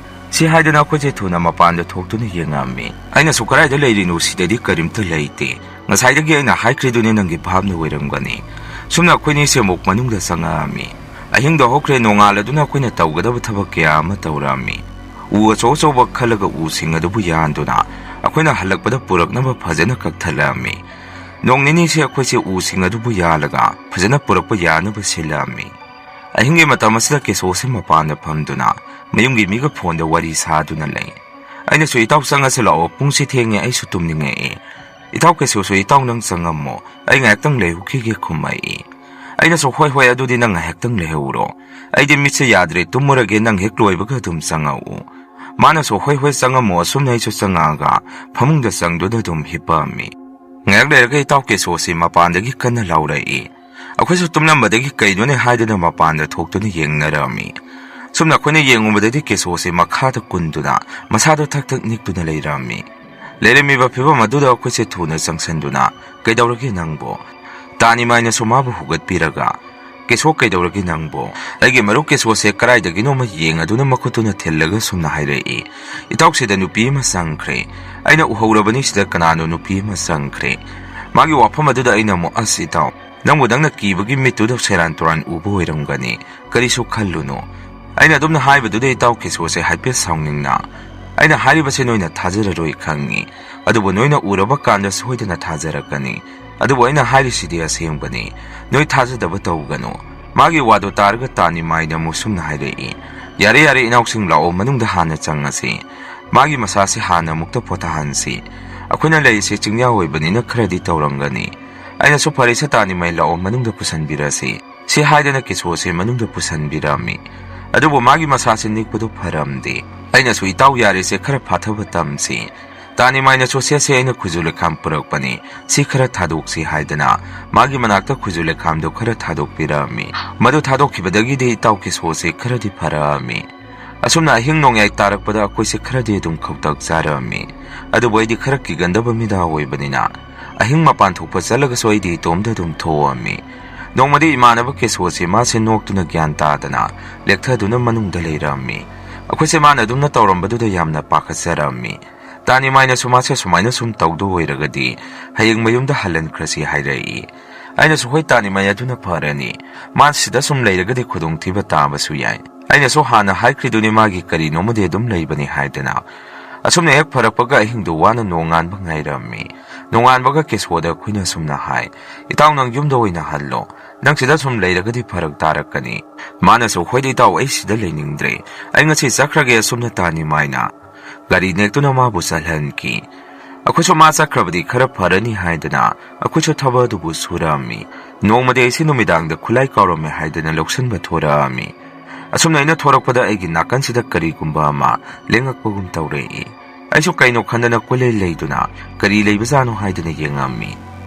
ꯁꯤ ꯍꯥꯏꯗꯅ ꯑꯩꯈꯣꯏꯁꯦ ꯊꯨꯅ ꯃꯄꯥꯟꯗ ꯊꯣꯛꯇꯨꯅ ꯌꯦꯡꯉꯛꯑꯝꯃꯤ꯫ ꯑꯩꯅꯁꯨ "ꯀꯗꯥꯏꯗ ꯂꯩꯔꯤꯅꯣ? ꯁꯤꯗꯗꯤ ꯀꯔꯤꯝꯇ ꯂꯩꯇꯦ꯫ ꯉꯁꯥꯏꯗꯒꯤ ꯑꯩꯅ ꯍꯥꯏꯈ꯭ꯔꯤꯗꯨꯅꯤ ꯅꯪꯒꯤ ꯚꯥꯞꯅ ꯑꯣꯏꯔꯝꯒꯅꯤ꯫" ꯁꯨꯝꯅ ꯑꯩꯈꯣꯏꯅꯤꯁꯦ ꯑꯃꯨꯛ ꯃꯅꯨꯡꯗ ꯆꯪꯉꯛꯑꯝꯃꯤ꯫ ꯑꯍꯤꯡꯗ ꯍꯧꯈ꯭ꯔꯦ, ꯅꯣꯡꯉꯥꯜꯂꯗꯨꯅ ꯑꯩꯈꯣꯏꯅ ꯇꯧꯒꯗꯕ ꯊꯕꯛ ꯀꯌꯥ ꯑꯃ ꯇꯧꯔꯛꯑꯝꯃꯤ꯫ ꯎ ꯑꯆꯧ ꯑꯆꯧꯕ ꯈꯜꯂꯒ ꯎꯁꯤꯡ ꯑꯗꯨꯕꯨ ꯌꯥꯟꯗꯨꯅ ꯑꯩꯈꯣꯏꯅ ꯍꯜꯂꯛꯄꯗ ꯄꯨꯔꯛꯅꯕ ꯐꯖꯅ ꯀꯛꯊꯠꯂꯛꯑꯝꯃꯤ꯫ ꯅꯣꯡ ꯅꯤꯅꯤꯁꯦ ꯑꯩꯈꯣꯏꯁꯦ ꯎꯁꯤꯡ ꯑꯗꯨꯕꯨ ꯌꯥꯜꯂꯒ ꯐꯖꯅ ꯄꯨꯔꯛꯄ ꯌꯥꯅꯕ ꯁꯤꯜꯂꯛꯑꯝꯃꯤ꯫ ꯑꯍꯤꯡꯒꯤ ꯃꯇꯝ ꯑꯁꯤꯗ ꯀꯦꯁꯣꯁꯦ ꯃꯄꯥꯟꯗ ꯐꯝꯗꯨꯅ ꯃꯌꯨꯝꯒꯤ ꯃꯤꯒ ꯐꯣꯟꯗ ꯋꯥꯔꯤ ꯁꯥꯗꯨꯅ ꯂꯩ꯫ ꯑꯩꯅꯁꯨ "ꯏꯇꯥꯎ ꯆꯪꯉꯁꯤ ꯂꯥꯛꯑꯣ, ꯄꯨꯡꯁꯤ ꯊꯦꯡꯉꯦ, ꯑꯩꯁꯨ ꯇꯨꯝꯅꯤꯡꯉꯛꯑꯦ꯫" "ꯏꯇꯥꯎ ꯀꯦꯁꯣꯁꯨ ꯏꯇꯥꯎ ꯅꯪ ꯆꯪꯉꯝꯃꯣ, ꯑꯩ ꯉꯥꯏꯍꯥꯛꯇꯪ ꯂꯩꯔꯨꯈꯤꯒꯦ" ꯈꯨꯝꯃꯛꯏ꯫ ꯑꯩꯅꯁꯨ "ꯍꯣꯏ ꯍꯣꯏ, ꯑꯗꯨꯗꯤ ꯅꯪ ꯉꯥꯏꯍꯥꯛꯇꯪ ꯂꯩꯍꯧꯔꯣ꯫ ꯑꯩꯗꯤ ꯃꯤꯠꯁꯦ ꯌꯥꯗ꯭ꯔꯦ, ꯇꯨꯝꯃꯨꯔꯒꯦ, ꯅꯪ ꯍꯦꯛ ꯂꯣꯏꯕꯒ ꯑꯗꯨꯝ ꯆꯪꯉꯛꯎ꯫" ꯃꯥꯅꯁꯨ "ꯍꯣꯏ ꯍꯣꯏ, ꯆꯪꯉꯝꯃꯣ꯫" ꯑꯁꯨꯝꯅ ꯑꯩꯁꯨ ꯆꯪꯉꯛꯑꯒ ꯐꯃꯨꯡꯗ ꯆꯪꯗꯨꯅ ꯑꯗꯨꯝ ꯍꯤꯞꯄꯛꯑꯝꯃꯤ꯫ ꯉꯥꯏꯍꯥꯛ ꯂꯩꯔꯒ ꯏꯇꯥꯎ ꯀꯦꯁꯣꯁꯤ ꯃꯄꯥꯟꯗꯒꯤ ꯀꯟꯅ ꯂꯥꯎꯔꯛꯏ꯫ ꯑꯩꯈꯣꯏꯁꯨ ꯇꯨꯝꯂꯝꯕꯗꯒꯤ ꯀꯩꯅꯣꯅꯦ ꯍꯥꯏꯗꯨꯅ ꯃꯄꯥꯟꯗ ꯊꯣꯛꯇꯨꯅ ꯌꯦꯡꯅꯔꯝꯃꯤ꯫ ꯁꯨꯝꯅ ꯑꯩꯈꯣꯏꯅ ꯌꯦꯡꯉꯨꯕꯗꯗꯤ ꯀꯦꯁꯣꯁꯤ ꯃꯈꯥꯗ ꯀꯨꯟꯗꯨꯅ ꯃꯁꯥꯗꯣ ꯊꯛ ꯊꯛ ꯅꯤꯛꯇꯨꯅ ꯂꯩꯔꯝꯃꯤ꯫ ꯂꯩꯔꯝꯃꯤꯕ ꯐꯤꯕꯝ ꯑꯗꯨꯗ ꯑꯩꯈꯣꯏꯁꯦ ꯊꯨꯅ ꯆꯪꯁꯤꯟꯗꯨꯅ "ꯀꯩꯗꯧꯔꯒꯦ ꯅꯪꯕꯣ?" ꯇꯥꯅꯤꯃꯥꯏꯅꯁꯨ ꯃꯥꯕꯨ ꯍꯨꯒꯠꯄꯤꯔꯒ "ꯀꯦꯁꯣ, ꯀꯩꯗꯧꯔꯒꯦ ꯅꯪꯕꯣ?" ꯑꯩꯒꯤ ꯃꯔꯨꯞ ꯀꯦꯁꯣꯁꯦ ꯀꯗꯥꯏꯗꯒꯤꯅꯣꯃ ꯌꯦꯡꯉꯗꯨꯅ ꯃꯈꯨꯠꯇꯨꯅ ꯊꯤꯜꯂꯒ ꯁꯨꯝꯅ ꯍꯥꯏꯔꯛꯏ, "ꯏꯇꯥꯎꯁꯤꯗ ꯅꯨꯄꯤ ꯑꯃ ꯆꯪꯈ꯭ꯔꯦ꯫ ꯑꯩꯅ ꯎꯍꯧꯔꯕꯅꯤ, ꯁꯤꯗ ꯀꯅꯥꯅꯣ ꯅꯨꯄꯤ ꯑꯃ ꯆꯪꯈ꯭ꯔꯦ꯫" ꯃꯥꯒꯤ ꯋꯥꯐꯝ ꯑꯗꯨꯗ ꯑꯩꯅ ꯑꯃꯨꯛ, "ꯑꯁ ꯏꯇꯥꯎ, ꯅꯪꯕꯨ ꯅꯪꯅ ꯀꯤꯕꯒꯤ ꯃꯤꯠꯇꯨꯗ ꯁꯦꯔꯥꯟ ꯇꯨꯔꯥꯟ ꯎꯕ ꯑꯣꯏꯔꯝꯒꯅꯤ, ꯀꯔꯤꯁꯨ ꯈꯜꯂꯨꯅꯨ꯫" ꯑꯩꯅ ꯑꯗꯨꯝꯅ ꯍꯥꯏꯕꯗꯨꯗ ꯏꯇꯥꯎ ꯀꯦꯁꯣꯁꯦ ꯍꯥꯏꯐꯦꯠ ꯁꯥꯎꯅꯤꯡꯅ, "ꯑꯩꯅ ꯍꯥꯏꯔꯤꯕꯁꯦ ꯅꯣꯏꯅ ꯊꯥꯖꯔꯔꯣꯏ ꯈꯪꯉꯤ, ꯑꯗꯨꯕꯨ ꯅꯣꯏꯅ ꯎꯔꯕ ꯀꯥꯟꯗ ꯁꯣꯏꯗꯅ ꯊꯥꯖꯔꯛꯀꯅꯤ꯫ ꯑꯗꯨꯕꯨ ꯑꯩꯅ ꯍꯥꯏꯔꯤꯁꯤꯗꯤ ꯑꯁꯦꯡꯕꯅꯤ, ꯅꯣꯏ ꯊꯥꯖꯗꯕ ꯇꯧꯒꯅꯨ꯫" ꯃꯥꯒꯤ ꯋꯥꯗꯨ ꯇꯥꯔꯒ ꯇꯥꯅꯤꯃꯥꯏꯅ ꯑꯃꯨꯛ ꯁꯨꯝꯅ ꯍꯥꯏꯔꯛꯏ, "ꯌꯥꯔꯦ ꯌꯥꯔꯦ ꯏꯅꯥꯎꯁꯤꯡ, ꯂꯥꯛꯑꯣ, ꯃꯅꯨꯡꯗ ꯍꯥꯟꯅ ꯆꯪꯉꯁꯤ꯫ ꯃꯥꯒꯤ ꯃꯁꯥꯁꯤ ꯍꯥꯟꯅ ꯑꯃꯨꯛꯇ ꯄꯣꯊꯥꯍꯟꯁꯤ꯫ "ꯑꯩꯈꯣꯏꯅ ꯂꯩꯔꯤꯁꯦ ꯆꯤꯡꯌꯥ ꯑꯣꯏꯕꯅꯤꯅ ꯈꯔꯗꯤ ꯇꯧꯔꯝꯒꯅꯤ"꯫ ꯑꯩꯅꯁꯨ, "ꯐꯔꯦꯁꯦ ꯇꯥꯅꯤꯃꯥꯏ, ꯂꯥꯛꯑꯣ, ꯃꯅꯨꯡꯗ ꯄꯨꯁꯟꯕꯤꯔꯁꯤ" ꯁꯤ ꯍꯥꯏꯗꯅ ꯀꯦꯁꯣꯁꯦ ꯃꯅꯨꯡꯗ ꯄꯨꯁꯟꯕꯤꯔꯝꯃꯤ꯫ ꯑꯗꯨꯕꯨ ꯃꯥꯒꯤ ꯃꯁꯥꯁꯦ ꯅꯤꯛꯄꯗꯨ ꯐꯔꯝꯗꯦ꯫ ꯑꯩꯅꯁꯨ, "ꯏꯇꯥꯎ, ꯌꯥꯔꯦꯁꯦ, ꯈꯔ ꯐꯥꯊꯕ ꯇꯝꯁꯤ"꯫ ꯇꯥꯅꯤꯃꯥꯏꯅꯁꯨ, "ꯁꯦ ꯁꯦ, ꯑꯩꯅ ꯈꯨꯖꯨ ꯂꯩꯈꯥꯝ ꯄꯨꯔꯛꯄꯅꯤ, ꯁꯤ ꯈꯔ ꯊꯥꯗꯣꯛꯁꯤ" ꯍꯥꯏꯗꯅ ꯃꯥꯒꯤ ꯃꯅꯥꯛꯇ ꯈꯨꯖꯨ ꯂꯩꯈꯥꯝꯗꯨ ꯈꯔ ꯊꯥꯗꯣꯛꯄꯤꯔꯝꯃꯤ꯫ ꯃꯗꯨ ꯊꯥꯗꯣꯛꯈꯤꯕꯗꯒꯤꯗꯤ ꯏꯇꯥꯎ ꯀꯦꯁꯣꯁꯦ ꯈꯔꯗꯤ ꯐꯔꯛꯑꯝꯃꯤ꯫ ꯑꯁꯨꯝꯅ ꯑꯍꯤꯡ ꯅꯣꯡꯌꯥꯏ ꯇꯥꯔꯛꯄꯗ ꯑꯩꯈꯣꯏꯁꯦ ꯈꯔꯗꯤ ꯑꯗꯨꯝ ꯈꯧꯇꯛ ꯆꯥꯔꯛꯑꯝꯃꯤ꯫ ꯑꯗꯨꯕꯨ ꯑꯩꯗꯤ ꯈꯔ ꯀꯤꯒꯟꯗꯕ ꯃꯤꯗꯥ ꯑꯣꯏꯕꯅꯤꯅ ꯑꯍꯤꯡ ꯃꯄꯥꯟ ꯊꯣꯛꯄ ꯆꯠꯂꯒꯁꯨ ꯑꯩꯗꯤ ꯏꯇꯣꯝꯗ ꯑꯗꯨꯝ ꯊꯣꯛꯑꯝꯃꯤ꯫ ꯅꯣꯡꯃꯗꯤ ꯏꯃꯥꯟꯅꯕ ꯀꯦꯁꯣꯁꯦ ꯃꯥꯁꯦ ꯅꯣꯛꯇꯨꯅ ꯒ꯭ꯌꯥꯟ ꯇꯥꯗꯅ ꯂꯦꯛꯊꯗꯨꯅ ꯃꯅꯨꯡꯗ ꯂꯩꯔꯝꯃꯤ꯫ ꯑꯩꯈꯣꯏꯁꯦ ꯃꯥꯅ ꯑꯗꯨꯝꯅ ꯇꯧꯔꯝꯕꯗꯨꯗ ꯌꯥꯝꯅ ꯄꯥꯈꯠꯆꯔꯝꯃꯤ꯫ ꯇꯥꯅꯤꯃꯥꯏꯅꯁꯨ ꯃꯥꯁꯦ ꯁꯨꯃꯥꯏꯅ ꯁꯨꯝ ꯇꯧꯗꯧ ꯑꯣꯏꯔꯒꯗꯤ ꯍꯌꯦꯡ ꯃꯌꯨꯝꯗ ꯍꯜꯍꯟꯈ꯭ꯔꯁꯤ ꯍꯥꯏꯔꯛꯏ꯫ ꯑꯩꯅꯁꯨ, "ꯍꯣꯏ ꯇꯥꯅꯤꯃꯥꯏ, ꯑꯗꯨꯅ ꯐꯔꯅꯤ꯫ ꯃꯥ ꯁꯤꯗ ꯁꯨꯝ ꯂꯩꯔꯒꯗꯤ ꯈꯨꯗꯣꯡꯊꯤꯕ ꯇꯥꯕꯁꯨ ꯌꯥꯏ꯫ ꯑꯩꯅꯁꯨ ꯍꯥꯟꯅ ꯍꯥꯏꯈ꯭ꯔꯤꯗꯨꯅꯤ ꯃꯥꯒꯤ ꯀꯔꯤꯅꯣꯃꯗꯤ ꯑꯗꯨꯝ ꯂꯩꯕꯅꯤ" ꯍꯥꯏꯗꯅ꯫ ꯑꯁꯨꯝꯅ ꯍꯦꯛ ꯐꯔꯛꯄꯒ ꯑꯍꯤꯡꯗꯨ ꯋꯥꯅ ꯅꯣꯡꯉꯥꯟꯕ ꯉꯥꯏꯔꯝꯃꯤ꯫ ꯅꯣꯡꯉꯥꯟꯕꯒ ꯀꯦꯁꯣꯗ ꯑꯩꯈꯣꯏꯅ ꯑꯁꯨꯝꯅ ꯍꯥꯏ, "ꯏꯇꯥꯎ, ꯅꯪ ꯌꯨꯝꯗ ꯑꯣꯏꯅ ꯍꯜꯂꯣ꯫ ꯅꯪ ꯁꯤꯗ ꯁꯨꯝ ꯂꯩꯔꯒꯗꯤ ꯐꯔꯛ ꯇꯥꯔꯛꯀꯅꯤ"꯫ ꯃꯥꯅꯁꯨ, "ꯍꯣꯏꯗ ꯏꯇꯥꯎ, ꯑꯩ ꯁꯤꯗ ꯂꯩꯅꯤꯡꯗ꯭ꯔꯦ꯫ ꯑꯩ ꯉꯁꯤ ꯆꯠꯈ꯭ꯔꯒꯦ" ꯑꯁꯨꯝꯅ ꯇꯥꯅꯤꯃꯥꯏꯅ ꯒꯥꯔꯤ ꯅꯦꯛꯇꯨꯅ ꯃꯥꯕꯨ ꯆꯠꯍꯟꯈꯤ꯫ ꯑꯩꯈꯣꯏꯁꯨ ꯃꯥ ꯆꯠꯈ꯭ꯔꯕꯗꯤ ꯈꯔ ꯐꯔꯅꯤ ꯍꯥꯏꯗꯅ ꯑꯩꯈꯣꯏꯁꯨ ꯊꯕꯛ ꯑꯗꯨꯕꯨ ꯁꯨꯔꯝꯃꯤ꯫ ꯅꯣꯡꯃꯗꯤ ꯑꯩꯁꯦ ꯅꯨꯃꯤꯗꯥꯡꯗ ꯈꯨꯠꯂꯥꯏ ꯀꯥꯎꯔꯝꯃꯦ ꯍꯥꯏꯗꯅ ꯂꯧꯁꯤꯟꯕ ꯊꯣꯔꯛꯑꯝꯃꯤ꯫ ꯑꯁꯨꯝꯅ ꯑꯩꯅ ꯊꯣꯔꯛꯄꯗ ꯑꯩꯒꯤ ꯅꯥꯀꯟꯁꯤꯗ ꯀꯔꯤꯒꯨꯝꯕ ꯑꯃ ꯂꯦꯡꯉꯛꯄꯒꯨꯝ ꯇꯧꯔꯛꯏ꯫ ꯑꯩꯁꯨ ꯀꯩꯅꯣ ꯈꯟꯗꯅ ꯀꯣꯏꯂꯩ ꯂꯩꯗꯨꯅ ꯀꯔꯤ ꯂꯩꯕꯖꯥꯠꯅꯣ ꯍꯥꯏꯗꯨꯅ ꯌꯦꯡꯉꯝꯃꯤ꯫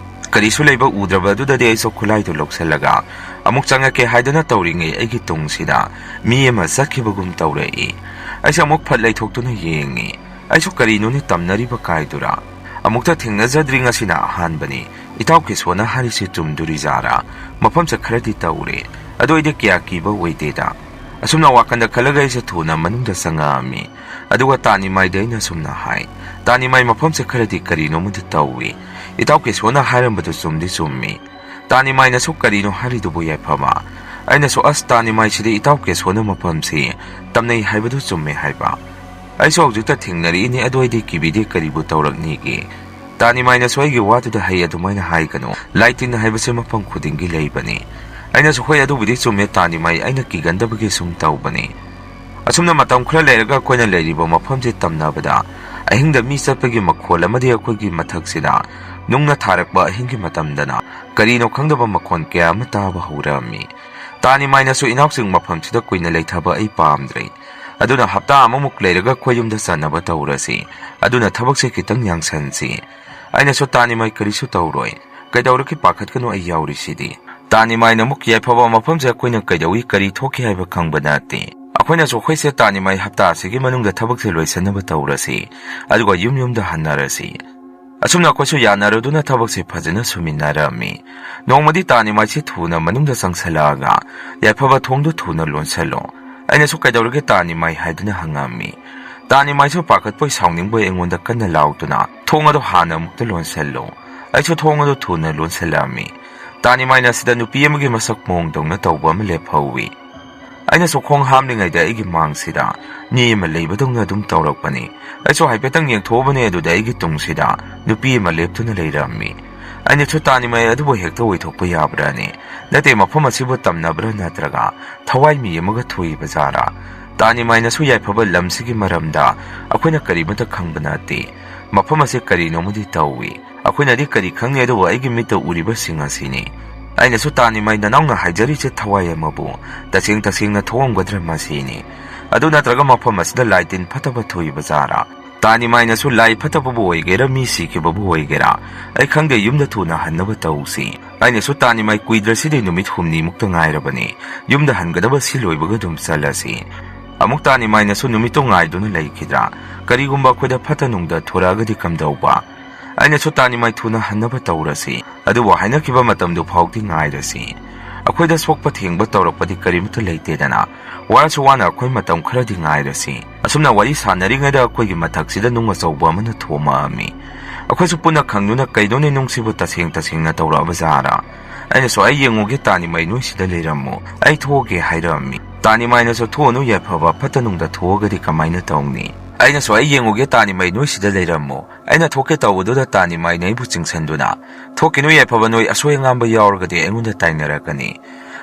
ꯀꯔꯤꯁꯨ ꯂꯩꯕ ꯎꯗ꯭ꯔꯕ ꯑꯗꯨꯗꯗꯤ ꯑꯩꯁꯨ ꯈꯨꯠꯂꯥꯏꯗꯨ ꯂꯧꯁꯤꯜꯂꯒ ꯑꯃꯨꯛ ꯆꯪꯉꯛꯀꯦ ꯍꯥꯏꯗꯨꯅ ꯇꯧꯔꯤꯉꯩ ꯑꯩꯒꯤ ꯇꯨꯡꯁꯤꯗ ꯃꯤ ꯑꯃ ꯆꯠꯈꯤꯕꯒꯨꯝ ꯇꯧꯔꯛꯏ꯫ ꯑꯩꯁꯨ ꯑꯃꯨꯛ ꯐꯠ ꯂꯩꯊꯣꯛꯇꯨꯅ ꯌꯦꯡꯉꯤ꯫ ꯑꯩꯁꯨ ꯀꯔꯤꯅꯣꯅꯦ ꯇꯝꯅꯔꯤꯕ ꯀꯥꯏꯗꯨꯔꯥ? ꯑꯃꯨꯛꯇ ꯊꯦꯡꯅꯖꯗ꯭ꯔꯤ, ꯉꯁꯤꯅ ꯑꯍꯥꯟꯕꯅꯤ꯫ ꯏꯇꯥꯎ ꯀꯦꯁꯣꯅ ꯍꯥꯏꯔꯤꯁꯤ ꯆꯨꯝꯗꯣꯔꯤꯖꯥꯔꯥ? ꯃꯐꯝꯁꯦ ꯈꯔꯗꯤ ꯇꯧꯔꯦ꯫ ꯑꯗꯨ ꯑꯩꯗꯤ ꯀꯌꯥ ꯀꯤꯕ ꯑꯣꯏꯗꯦꯗ꯫ ꯑꯁꯨꯝꯅ ꯋꯥꯈꯜꯗ ꯈꯜꯂꯒ ꯑꯩꯁꯦ ꯊꯨꯅ ꯃꯅꯨꯡꯗ ꯆꯪꯉꯛꯑꯝꯃꯤ꯫ ꯑꯗꯨꯒ ꯇꯥꯅꯤꯃꯥꯏꯗ ꯑꯩꯅ ꯑꯁꯨꯝꯅ ꯍꯥꯏ, "ꯇꯥꯅꯤꯃꯥꯏ, ꯃꯐꯝꯁꯦ ꯈꯔꯗꯤ ꯀꯔꯤꯅꯣꯃꯗꯤ ꯇꯧꯏ꯫ ꯏꯇꯥꯎ ꯀꯦꯁꯣꯅ ꯍꯥꯏꯔꯝꯕꯗꯨ ꯆꯨꯝꯗꯤ ꯆꯨꯝꯃꯤ"꯫ ꯇꯥꯅꯤꯃꯥꯏꯅꯁꯨ, "ꯀꯔꯤꯅꯣ ꯍꯥꯏꯔꯤꯗꯨꯕꯨ ꯌꯥꯏꯐꯃ?" ꯑꯩꯅꯁꯨ, "ꯑꯁ, ꯇꯥꯅꯤꯃꯥꯏꯁꯤꯗꯤ ꯏꯇꯥꯎ ꯀꯦꯁꯣꯅ ꯃꯐꯝꯁꯤ ꯇꯝꯅꯩ ꯍꯥꯏꯕꯗꯨ ꯆꯨꯝꯃꯦ ꯍꯥꯏꯕ꯫ ꯑꯩꯁꯨ ꯍꯧꯖꯤꯛꯇ ꯊꯦꯡꯅꯔꯛꯏꯅꯦ, ꯑꯗꯨ ꯑꯩꯗꯤ ꯀꯤꯕꯤꯗꯦ, ꯀꯔꯤꯕꯨ ꯇꯧꯔꯛꯅꯤꯒꯦ?" ꯇꯥꯅꯤꯃꯥꯏꯅꯁꯨ ꯑꯩꯒꯤ ꯋꯥꯗꯨꯗ, "ꯍꯩ, ꯑꯗꯨꯃꯥꯏꯅ ꯍꯥꯏꯒꯅꯨ꯫ ꯂꯥꯏ ꯇꯤꯟ ꯍꯥꯏꯕꯁꯦ ꯃꯐꯝ ꯈꯨꯗꯤꯡꯒꯤ ꯂꯩꯕꯅꯤ"꯫ ꯑꯩꯅꯁꯨ, "ꯍꯣꯏ, ꯑꯗꯨꯕꯨꯗꯤ ꯆꯨꯝꯃꯦ ꯇꯥꯅꯤꯃꯥꯏ, ꯑꯩꯅ ꯀꯤꯒꯟꯗꯕꯒꯤ ꯁꯨꯝ ꯇꯧꯕꯅꯤ"꯫ ꯑꯁꯨꯝꯅ ꯃꯇꯝ ꯈꯔ ꯂꯩꯔꯒ ꯑꯩꯈꯣꯏꯅ ꯂꯩꯔꯤꯕ ꯃꯐꯝꯁꯦ ꯇꯝꯅꯕꯗ ꯑꯍꯤꯡꯗ ꯃꯤ ꯆꯠꯄꯒꯤ ꯃꯈꯣꯜ ꯑꯃꯗꯤ ꯑꯩꯈꯣꯏꯒꯤ ꯃꯊꯛꯁꯤꯗ ꯅꯨꯡꯅ ꯊꯥꯔꯛꯄ ꯑꯍꯤꯡꯒꯤ ꯃꯇꯝꯗꯅ ꯀꯔꯤꯅꯣ ꯈꯪꯗꯕ ꯃꯈꯣꯟ ꯀꯌꯥ ꯑꯃ ꯇꯥꯕ ꯍꯧꯔꯛꯑꯝꯃꯤ꯫ ꯇꯥꯅꯤꯃꯥꯏꯅꯁꯨ ꯏꯅꯥꯎꯁꯤꯡ ꯃꯐꯝꯁꯤꯗ ꯀꯨꯏꯅ ꯂꯩꯊꯕ ꯑꯩ ꯄꯥꯝꯗ꯭ꯔꯦ, ꯑꯗꯨꯅ ꯍꯞꯇꯥ ꯑꯃꯃꯨꯛ ꯂꯩꯔꯒ ꯑꯩꯈꯣꯏ ꯌꯨꯝꯗ ꯆꯠꯅꯕ ꯇꯧꯔꯁꯤ, ꯑꯗꯨꯅ ꯊꯕꯛꯁꯦ ꯈꯤꯇꯪ ꯌꯥꯡꯁꯟꯁꯤ꯫ ꯑꯩꯅꯁꯨ ꯇꯥꯅꯤꯃꯥꯏ ꯀꯔꯤꯁꯨ ꯇꯧꯔꯣꯏ, ꯀꯩꯗꯧꯔꯒꯦ ꯄꯥꯈꯠꯀꯅꯨ, ꯑꯩ ꯌꯥꯎꯔꯤꯁꯤꯗꯤ꯫ ꯇꯥꯅꯤꯃꯥꯏꯅ ꯑꯃꯨꯛ ꯌꯥꯏꯐꯕ ꯃꯐꯝꯁꯦ ꯑꯩꯈꯣꯏꯅ ꯀꯩꯗꯧꯏ ꯀꯔꯤ ꯊꯣꯛꯈꯤ ꯍꯥꯏꯕ ꯈꯪꯕ ꯅꯠꯇꯦ꯫ ꯑꯩꯈꯣꯏꯅꯁꯨ ꯑꯩꯈꯣꯏꯁꯦ ꯇꯥꯅꯤꯃꯥꯏ ꯍꯞꯇꯥ ꯑꯁꯤꯒꯤ ꯃꯅꯨꯡꯗ ꯊꯕꯛꯁꯦ ꯂꯣꯏꯁꯤꯟꯅꯕ ꯇꯧꯔꯁꯤ, ꯑꯗꯨꯒ ꯌꯨꯝ ꯌꯨꯝꯗ ꯍꯟꯅꯔꯁꯤ꯫ ꯑꯁꯨꯝꯅ ꯑꯩꯈꯣꯏꯁꯨ ꯌꯥꯅꯔꯗꯨꯅ ꯊꯕꯛꯁꯦ ꯐꯖꯅ ꯁꯨꯃꯤꯟꯅꯔꯝꯃꯤ꯫ ꯅꯣꯡꯃꯗꯤ ꯇꯥꯅꯤꯃꯥꯏꯁꯤ ꯊꯨꯅ ꯃꯅꯨꯡꯗ ꯆꯪꯁꯜꯂꯛꯑꯒ ꯌꯥꯏꯐꯕ ꯊꯣꯡꯗꯨ ꯊꯨꯅ ꯂꯣꯟꯁꯜꯂꯣ꯫ ꯑꯩꯅꯁꯨ ꯀꯩꯗꯧꯔꯒꯦ ꯇꯥꯅꯤꯃꯥꯏ ꯍꯥꯏꯗꯨꯅ ꯍꯪꯉꯝꯃꯤ꯫ ꯇꯥꯅꯤꯃꯥꯏꯁꯨ ꯄꯥꯈꯠꯄꯣꯏ ꯁꯥꯎꯅꯤꯡꯕꯣꯏ ꯑꯩꯉꯣꯟꯗ ꯀꯟꯅ ꯂꯥꯎꯗꯨꯅ ꯊꯣꯡ ꯑꯗꯨ ꯍꯥꯟꯅ ꯑꯃꯨꯛꯇ ꯂꯣꯟꯁꯜꯂꯨ꯫ ꯑꯩꯁꯨ ꯊꯣꯡ ꯑꯗꯨ ꯊꯨꯅ ꯂꯣꯟꯁꯜꯂꯛꯑꯝꯃꯤ꯫ ꯇꯥꯅꯤꯃꯥꯏꯅ ꯁꯤꯗ ꯅꯨꯄꯤ ꯑꯃꯒꯤ ꯃꯁꯛ ꯃꯑꯣꯡꯗꯧꯅ ꯇꯧꯕ ꯑꯃ ꯂꯦꯞꯍꯧꯋꯤ꯫ ꯑꯩꯅꯁꯨ ꯈꯣꯡ ꯍꯥꯝꯂꯤꯉꯩꯗ ꯑꯩꯒꯤ ꯃꯥꯡꯁꯤꯗ ꯃꯤ ꯑꯃ ꯂꯩꯕꯗꯧꯅ ꯑꯗꯨꯝ ꯇꯧꯔꯛꯄꯅꯤ꯫ ꯑꯩꯁꯨ ꯍꯥꯏꯐꯦꯠꯇꯪ ꯌꯦꯡꯊꯣꯛꯎꯕꯅꯦ, ꯑꯗꯨꯗ ꯑꯩꯒꯤ ꯇꯨꯡꯁꯤꯗ ꯅꯨꯄꯤ ꯑꯃ ꯂꯦꯞꯇꯨꯅ ꯂꯩꯔꯝꯃꯤ꯫ ꯑꯩꯅꯁꯨ ꯇꯥꯅꯤꯃꯥꯏ ꯑꯗꯨꯕꯨ ꯍꯦꯛꯇ ꯑꯣꯏꯊꯣꯛꯄ ꯌꯥꯕ꯭ꯔꯥꯅꯦ? ꯅꯠꯇꯦ, ꯃꯐꯝ ꯑꯁꯤꯕꯨ ꯇꯝꯅꯕ꯭ꯔꯥ ꯅꯠꯇ꯭ꯔꯒ ꯊꯋꯥꯏ ꯃꯤ ꯑꯃꯒ ꯊꯣꯛꯏꯕ ꯖꯥꯔꯥ? ꯇꯥꯅꯤꯃꯥꯏꯅꯁꯨ ꯌꯥꯏꯐꯕ ꯂꯝꯁꯤꯒꯤ ꯃꯔꯝꯗ ꯑꯩꯈꯣꯏꯅ ꯀꯔꯤꯃꯠꯇ ꯈꯪꯕ ꯅꯠꯇꯦ꯫ ꯃꯐꯝ ꯑꯁꯤ ꯀꯔꯤꯅꯣꯃꯗꯤ ꯇꯧꯏ꯫ ꯑꯩꯈꯣꯏꯅꯗꯤ ꯀꯔꯤ ꯈꯪꯅꯤ, ꯑꯗꯨꯕꯨ ꯑꯩꯒꯤ ꯃꯤꯠꯇ ꯎꯔꯤꯕꯁꯤꯡ ꯑꯁꯤꯅꯤ꯫ ꯑꯩꯅꯁꯨ ꯇꯥꯅꯤꯃꯥꯏ ꯅꯅꯥꯎꯅ ꯍꯥꯏꯖꯔꯤꯁꯦ ꯊꯋꯥꯏ ꯑꯃꯕꯨ ꯇꯁꯦꯡ ꯇꯁꯦꯡꯅ ꯊꯣꯛꯑꯝꯒꯗ꯭ꯔꯥ ꯃꯁꯤꯅꯤ꯫ ꯑꯗꯨ ꯅꯠꯇ꯭ꯔꯒ ꯃꯐꯝ ꯑꯁꯤꯗ ꯂꯥꯏ ꯇꯤꯟ ꯐꯠꯇꯕ ꯊꯣꯛꯏꯕ ꯖꯥꯔꯥ? ꯇꯥꯅꯤꯃꯥꯏꯅꯁꯨ ꯂꯥꯏ ꯐꯠꯇꯕꯕꯨ ꯑꯣꯏꯒꯦꯔꯥ ꯃꯤ ꯁꯤꯈꯤꯕꯕꯨ ꯑꯣꯏꯒꯦꯔꯥ, ꯑꯩ ꯈꯪꯗꯦ, ꯌꯨꯝꯗ ꯊꯨꯅ ꯍꯟꯅꯕ ꯇꯧꯁꯤ꯫ ꯑꯩꯅꯁꯨ ꯇꯥꯅꯤꯃꯥꯏ ꯀꯨꯏꯗ꯭ꯔꯁꯤꯗꯤ ꯅꯨꯃꯤꯠ ꯍꯨꯝꯅꯤꯃꯨꯛꯇ ꯉꯥꯏꯔꯕꯅꯤ꯫ ꯌꯨꯝꯗ ꯍꯟꯒꯗꯕ ꯁꯤ ꯂꯣꯏꯕꯒ ꯑꯗꯨꯝ ꯆꯠꯂꯁꯤ꯫ ꯑꯃꯨꯛ ꯇꯥꯅꯤꯃꯥꯏꯅꯁꯨ ꯅꯨꯃꯤꯠꯇꯨ ꯉꯥꯏꯗꯨꯅ ꯂꯩꯈꯤꯗ꯭ꯔꯥ? ꯀꯔꯤꯒꯨꯝꯕ ꯑꯩꯈꯣꯏꯗ ꯐꯠꯇ ꯅꯨꯡꯗ ꯊꯣꯔꯛꯑꯒꯗꯤ ꯀꯝꯗꯧꯕ? ꯑꯩꯅꯁꯨ ꯇꯥꯅꯤꯃꯥꯏ ꯊꯨꯅ ꯍꯟꯅꯕ ꯇꯧꯔꯁꯤ꯫ ꯑꯗꯨꯕꯨ ꯍꯥꯏꯅꯈꯤꯕ ꯃꯇꯝꯗꯨ ꯐꯥꯎꯗꯤ ꯉꯥꯏꯔꯁꯤ꯫ ꯑꯩꯈꯣꯏꯗ ꯁꯣꯛꯄ ꯊꯦꯡꯕ ꯇꯧꯔꯛꯄꯗꯤ ꯀꯔꯤꯃꯠꯇ ꯂꯩꯇꯦꯗꯅ꯫ ꯋꯥꯔꯁꯨ ꯋꯥꯅ ꯑꯩꯈꯣꯏ ꯃꯇꯝ ꯈꯔꯗꯤ ꯉꯥꯏꯔꯁꯤ꯫ ꯑꯁꯨꯝꯅ ꯋꯥꯔꯤ ꯁꯥꯟꯅꯔꯤꯉꯩꯗ ꯑꯩꯈꯣꯏꯒꯤ ꯃꯊꯛꯁꯤꯗ ꯅꯨꯡ ꯑꯆꯧꯕ ꯑꯃꯅ ꯊꯣꯝꯃꯛꯑꯝꯃꯤ꯫ ꯑꯩꯈꯣꯏꯁꯨ ꯄꯨꯟꯅ ꯈꯪꯗꯨꯅ ꯀꯩꯅꯣꯅꯦ ꯅꯨꯡꯁꯤꯕꯨ ꯇꯁꯦꯡ ꯇꯁꯦꯡꯅ ꯇꯧꯔꯛꯑꯕ ꯖꯥꯔꯥ? ꯑꯩꯅꯁꯨ ꯑꯩ ꯌꯦꯡꯉꯨꯒꯦ ꯇꯥꯅꯤꯃꯥꯏ ꯅꯣꯏ ꯁꯤꯗ ꯂꯩꯔꯝꯃꯨ, ꯑꯩ ꯊꯣꯛꯑꯒꯦ ꯍꯥꯏꯔꯛꯑꯝꯃꯤ꯫ ꯇꯥꯅꯤꯃꯥꯏꯅꯁꯨ ꯊꯣꯛꯑꯅꯨ ꯌꯥꯏꯐꯕ, ꯐꯠꯇ ꯅꯨꯡꯗ ꯊꯣꯛꯑꯒꯗꯤ ꯀꯃꯥꯏꯅ ꯇꯧꯅꯤ? ꯑꯩꯅꯁꯨ ꯑꯩ ꯌꯦꯡꯉꯨꯒꯦ ꯇꯥꯅꯤꯃꯥꯏ ꯅꯣꯏ ꯁꯤꯗ ꯂꯩꯔꯝꯃꯨ꯫ ꯑꯩꯅ ꯊꯣꯛꯀꯦ ꯇꯧꯕꯗꯨꯗ ꯇꯥꯅꯤꯃꯥꯏꯅ ꯑꯩꯕꯨ ꯆꯤꯡꯁꯤꯟꯗꯨꯅ, "ꯊꯣꯛꯈꯤꯅꯨ ꯌꯥꯏꯐꯕ, ꯅꯣꯏ ꯑꯁꯣꯏ ꯑꯉꯥꯝꯕ ꯌꯥꯎꯔꯒꯗꯤ ꯑꯩꯉꯣꯟꯗ ꯇꯥꯏꯅꯔꯛꯀꯅꯤ"꯫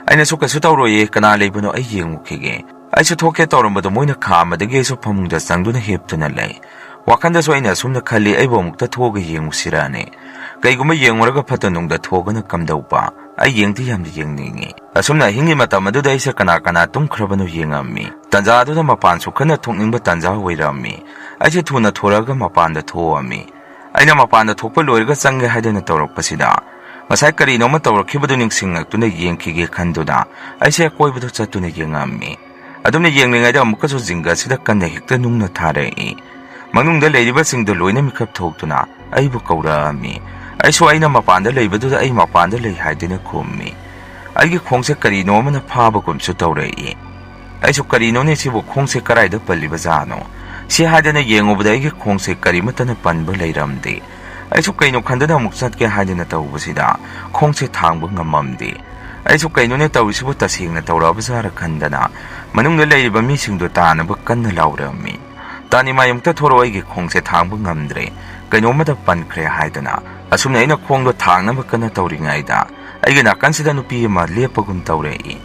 ꯑꯩꯅꯁꯨ ꯀꯩꯁꯨ ꯇꯧꯔꯣꯏꯌꯦ, ꯀꯅꯥ ꯂꯩꯕꯅꯣ ꯑꯩ ꯌꯦꯡꯉꯨꯈꯤꯒꯦ꯫ ꯑꯩꯁꯨ ꯊꯣꯛꯀꯦ ꯇꯧꯔꯝꯕꯗꯣ ꯃꯣꯏꯅ ꯈꯥꯝꯕꯗꯒꯤ ꯑꯩꯁꯨ ꯐꯃꯨꯡꯗ ꯆꯪꯗꯨꯅ ꯍꯤꯞꯇꯨꯅ ꯂꯩ꯫ ꯋꯥꯈꯟꯗꯁꯨ ꯑꯩꯅ ꯑꯁꯨꯝꯅ ꯈꯜꯂꯤ, "ꯑꯩꯕꯨ ꯑꯃꯨꯛꯇ ꯊꯣꯛꯑꯒ ꯌꯦꯡꯉꯨꯁꯤꯔꯅꯦ? ꯀꯩꯒꯨꯝꯕ ꯌꯦꯡꯉꯨꯔꯒ ꯐꯠꯇ ꯅꯨꯡꯗ ꯊꯣꯛꯑꯒꯅ ꯀꯝꯗꯧꯕ? ꯑꯩ ꯌꯦꯡꯗꯤ ꯌꯥꯝꯅ ꯌꯦꯡꯅꯤꯡꯉꯤ"꯫ ꯑꯁꯨꯝꯅ ꯑꯍꯤꯡꯒꯤ ꯃꯇꯝ ꯑꯗꯨꯗ ꯑꯩꯁꯦ ꯀꯅꯥ ꯀꯅꯥ ꯇꯨꯝꯈ꯭ꯔꯕꯅꯣ ꯌꯦꯡꯉꯝꯃꯤ꯫ ꯇꯟꯖꯥ ꯑꯗꯨꯗ ꯃꯄꯥꯟꯁꯨ ꯀꯟꯅ ꯊꯣꯛꯅꯤꯡꯕ ꯇꯟꯖꯥ ꯑꯣꯏꯔꯝꯃꯤ꯫ ꯑꯩꯁꯦ ꯊꯨꯅ ꯊꯣꯔꯛꯑꯒ ꯃꯄꯥꯟꯗ ꯊꯣꯛꯑꯝꯃꯤ꯫ ꯑꯩꯅ ꯃꯄꯥꯟꯗ ꯊꯣꯛꯄ ꯂꯣꯏꯔꯒ ꯆꯪꯒꯦ ꯍꯥꯏꯗꯅ ꯇꯧꯔꯛꯄꯁꯤꯗ, ꯉꯁꯥꯏ ꯀꯔꯤꯅꯣꯃ ꯇꯧꯔꯛꯈꯤꯕꯗꯨ ꯅꯤꯡꯁꯤꯡꯂꯛꯇꯨꯅ ꯌꯦꯡꯈꯤꯒꯦ ꯈꯟꯗꯨꯅ ꯑꯩꯁꯦ ꯑꯀꯣꯏꯕꯗ ꯆꯠꯇꯨꯅ ꯌꯦꯡꯉꯝꯃꯤ꯫ ꯑꯗꯨꯝꯅ ꯌꯦꯡꯂꯤꯉꯩꯗ ꯑꯃꯨꯛꯀꯁꯨ ꯖꯤꯡꯒꯁꯤꯗ ꯀꯟꯅ ꯍꯦꯛꯇ ꯅꯨꯡꯅ ꯊꯥꯔꯛꯏ꯫ ꯃꯅꯨꯡꯗ ꯂꯩꯔꯤꯕꯁꯤꯡꯗꯨ ꯂꯣꯏꯅ ꯃꯤꯀꯞ ꯊꯣꯛꯇꯨꯅ ꯑꯩꯕꯨ ꯀꯧꯔꯛꯑꯝꯃꯤ꯫ ꯑꯩꯁꯨ ꯑꯩꯅ ꯃꯄꯥꯟꯗ ꯂꯩꯕꯗꯨꯗ ꯑꯩ ꯃꯄꯥꯟꯗ ꯂꯩ ꯍꯥꯏꯗꯨꯅ ꯈꯨꯝꯃꯤ꯫ ꯑꯩꯒꯤ ꯈꯣꯡꯁꯦ ꯀꯔꯤꯅꯣ ꯑꯃꯅ ꯐꯥꯕꯒꯨꯝꯁꯨ ꯇꯧꯔꯛꯏ꯫ ꯑꯩꯁꯨ "ꯀꯔꯤꯅꯣꯅꯦ ꯁꯤꯕꯨ, ꯈꯣꯡꯁꯦ ꯀꯗꯥꯏꯗ ꯄꯜꯂꯤꯕꯖꯥꯠꯅꯣ?" ꯁꯤ ꯍꯥꯏꯗꯅ ꯌꯦꯡꯉꯨꯕꯗ ꯑꯩꯒꯤ ꯈꯣꯡꯁꯦ ꯀꯔꯤꯃꯠꯇꯅ ꯄꯟꯕ ꯂꯩꯔꯝꯗꯦ꯫ ꯑꯩꯁꯨ ꯀꯩꯅꯣ ꯈꯟꯗꯅ ꯑꯃꯨꯛ ꯆꯠꯀꯦ ꯍꯥꯏꯗꯅ ꯇꯧꯕꯁꯤꯗ ꯈꯣꯡꯁꯦ ꯊꯥꯡꯕ ꯉꯝꯃꯝꯗꯦ꯫ ꯑꯩꯁꯨ "ꯀꯩꯅꯣꯅꯦ ꯇꯧꯔꯤꯁꯤꯕꯨ, ꯇꯁꯦꯡꯅ ꯇꯧꯔꯛꯑꯕꯖꯥꯔ?" ꯈꯟꯗꯅ ꯃꯅꯨꯡꯗ ꯂꯩꯔꯤꯕ ꯃꯤꯁꯤꯡꯗꯣ ꯇꯥꯅꯕ ꯀꯟꯅ ꯂꯥꯎꯔꯝꯃꯤ꯫ "ꯇꯥꯅꯤꯃꯥꯏ, ꯑꯃꯨꯛꯇ ꯊꯣꯔꯛꯑꯣ, ꯑꯩꯒꯤ ꯈꯣꯡꯁꯦ ꯊꯥꯡꯕ ꯉꯝꯗ꯭ꯔꯦ, ꯀꯩꯅꯣꯝꯃꯗ ꯄꯟꯈ꯭ꯔꯦ" ꯍꯥꯏꯗꯅ ꯑꯁꯨꯝꯅ ꯑꯩꯅ ꯈꯣꯡꯗꯣ ꯊꯥꯡꯅꯕ ꯀꯟꯅ ꯇꯧꯔꯤꯉꯩꯗ ꯑꯩꯒꯤ ꯅꯥꯀꯟꯁꯤꯗ ꯅꯨꯄꯤ ꯑꯃ ꯂꯦꯞꯄꯒꯨꯝ ꯇꯧꯔꯛꯏ꯫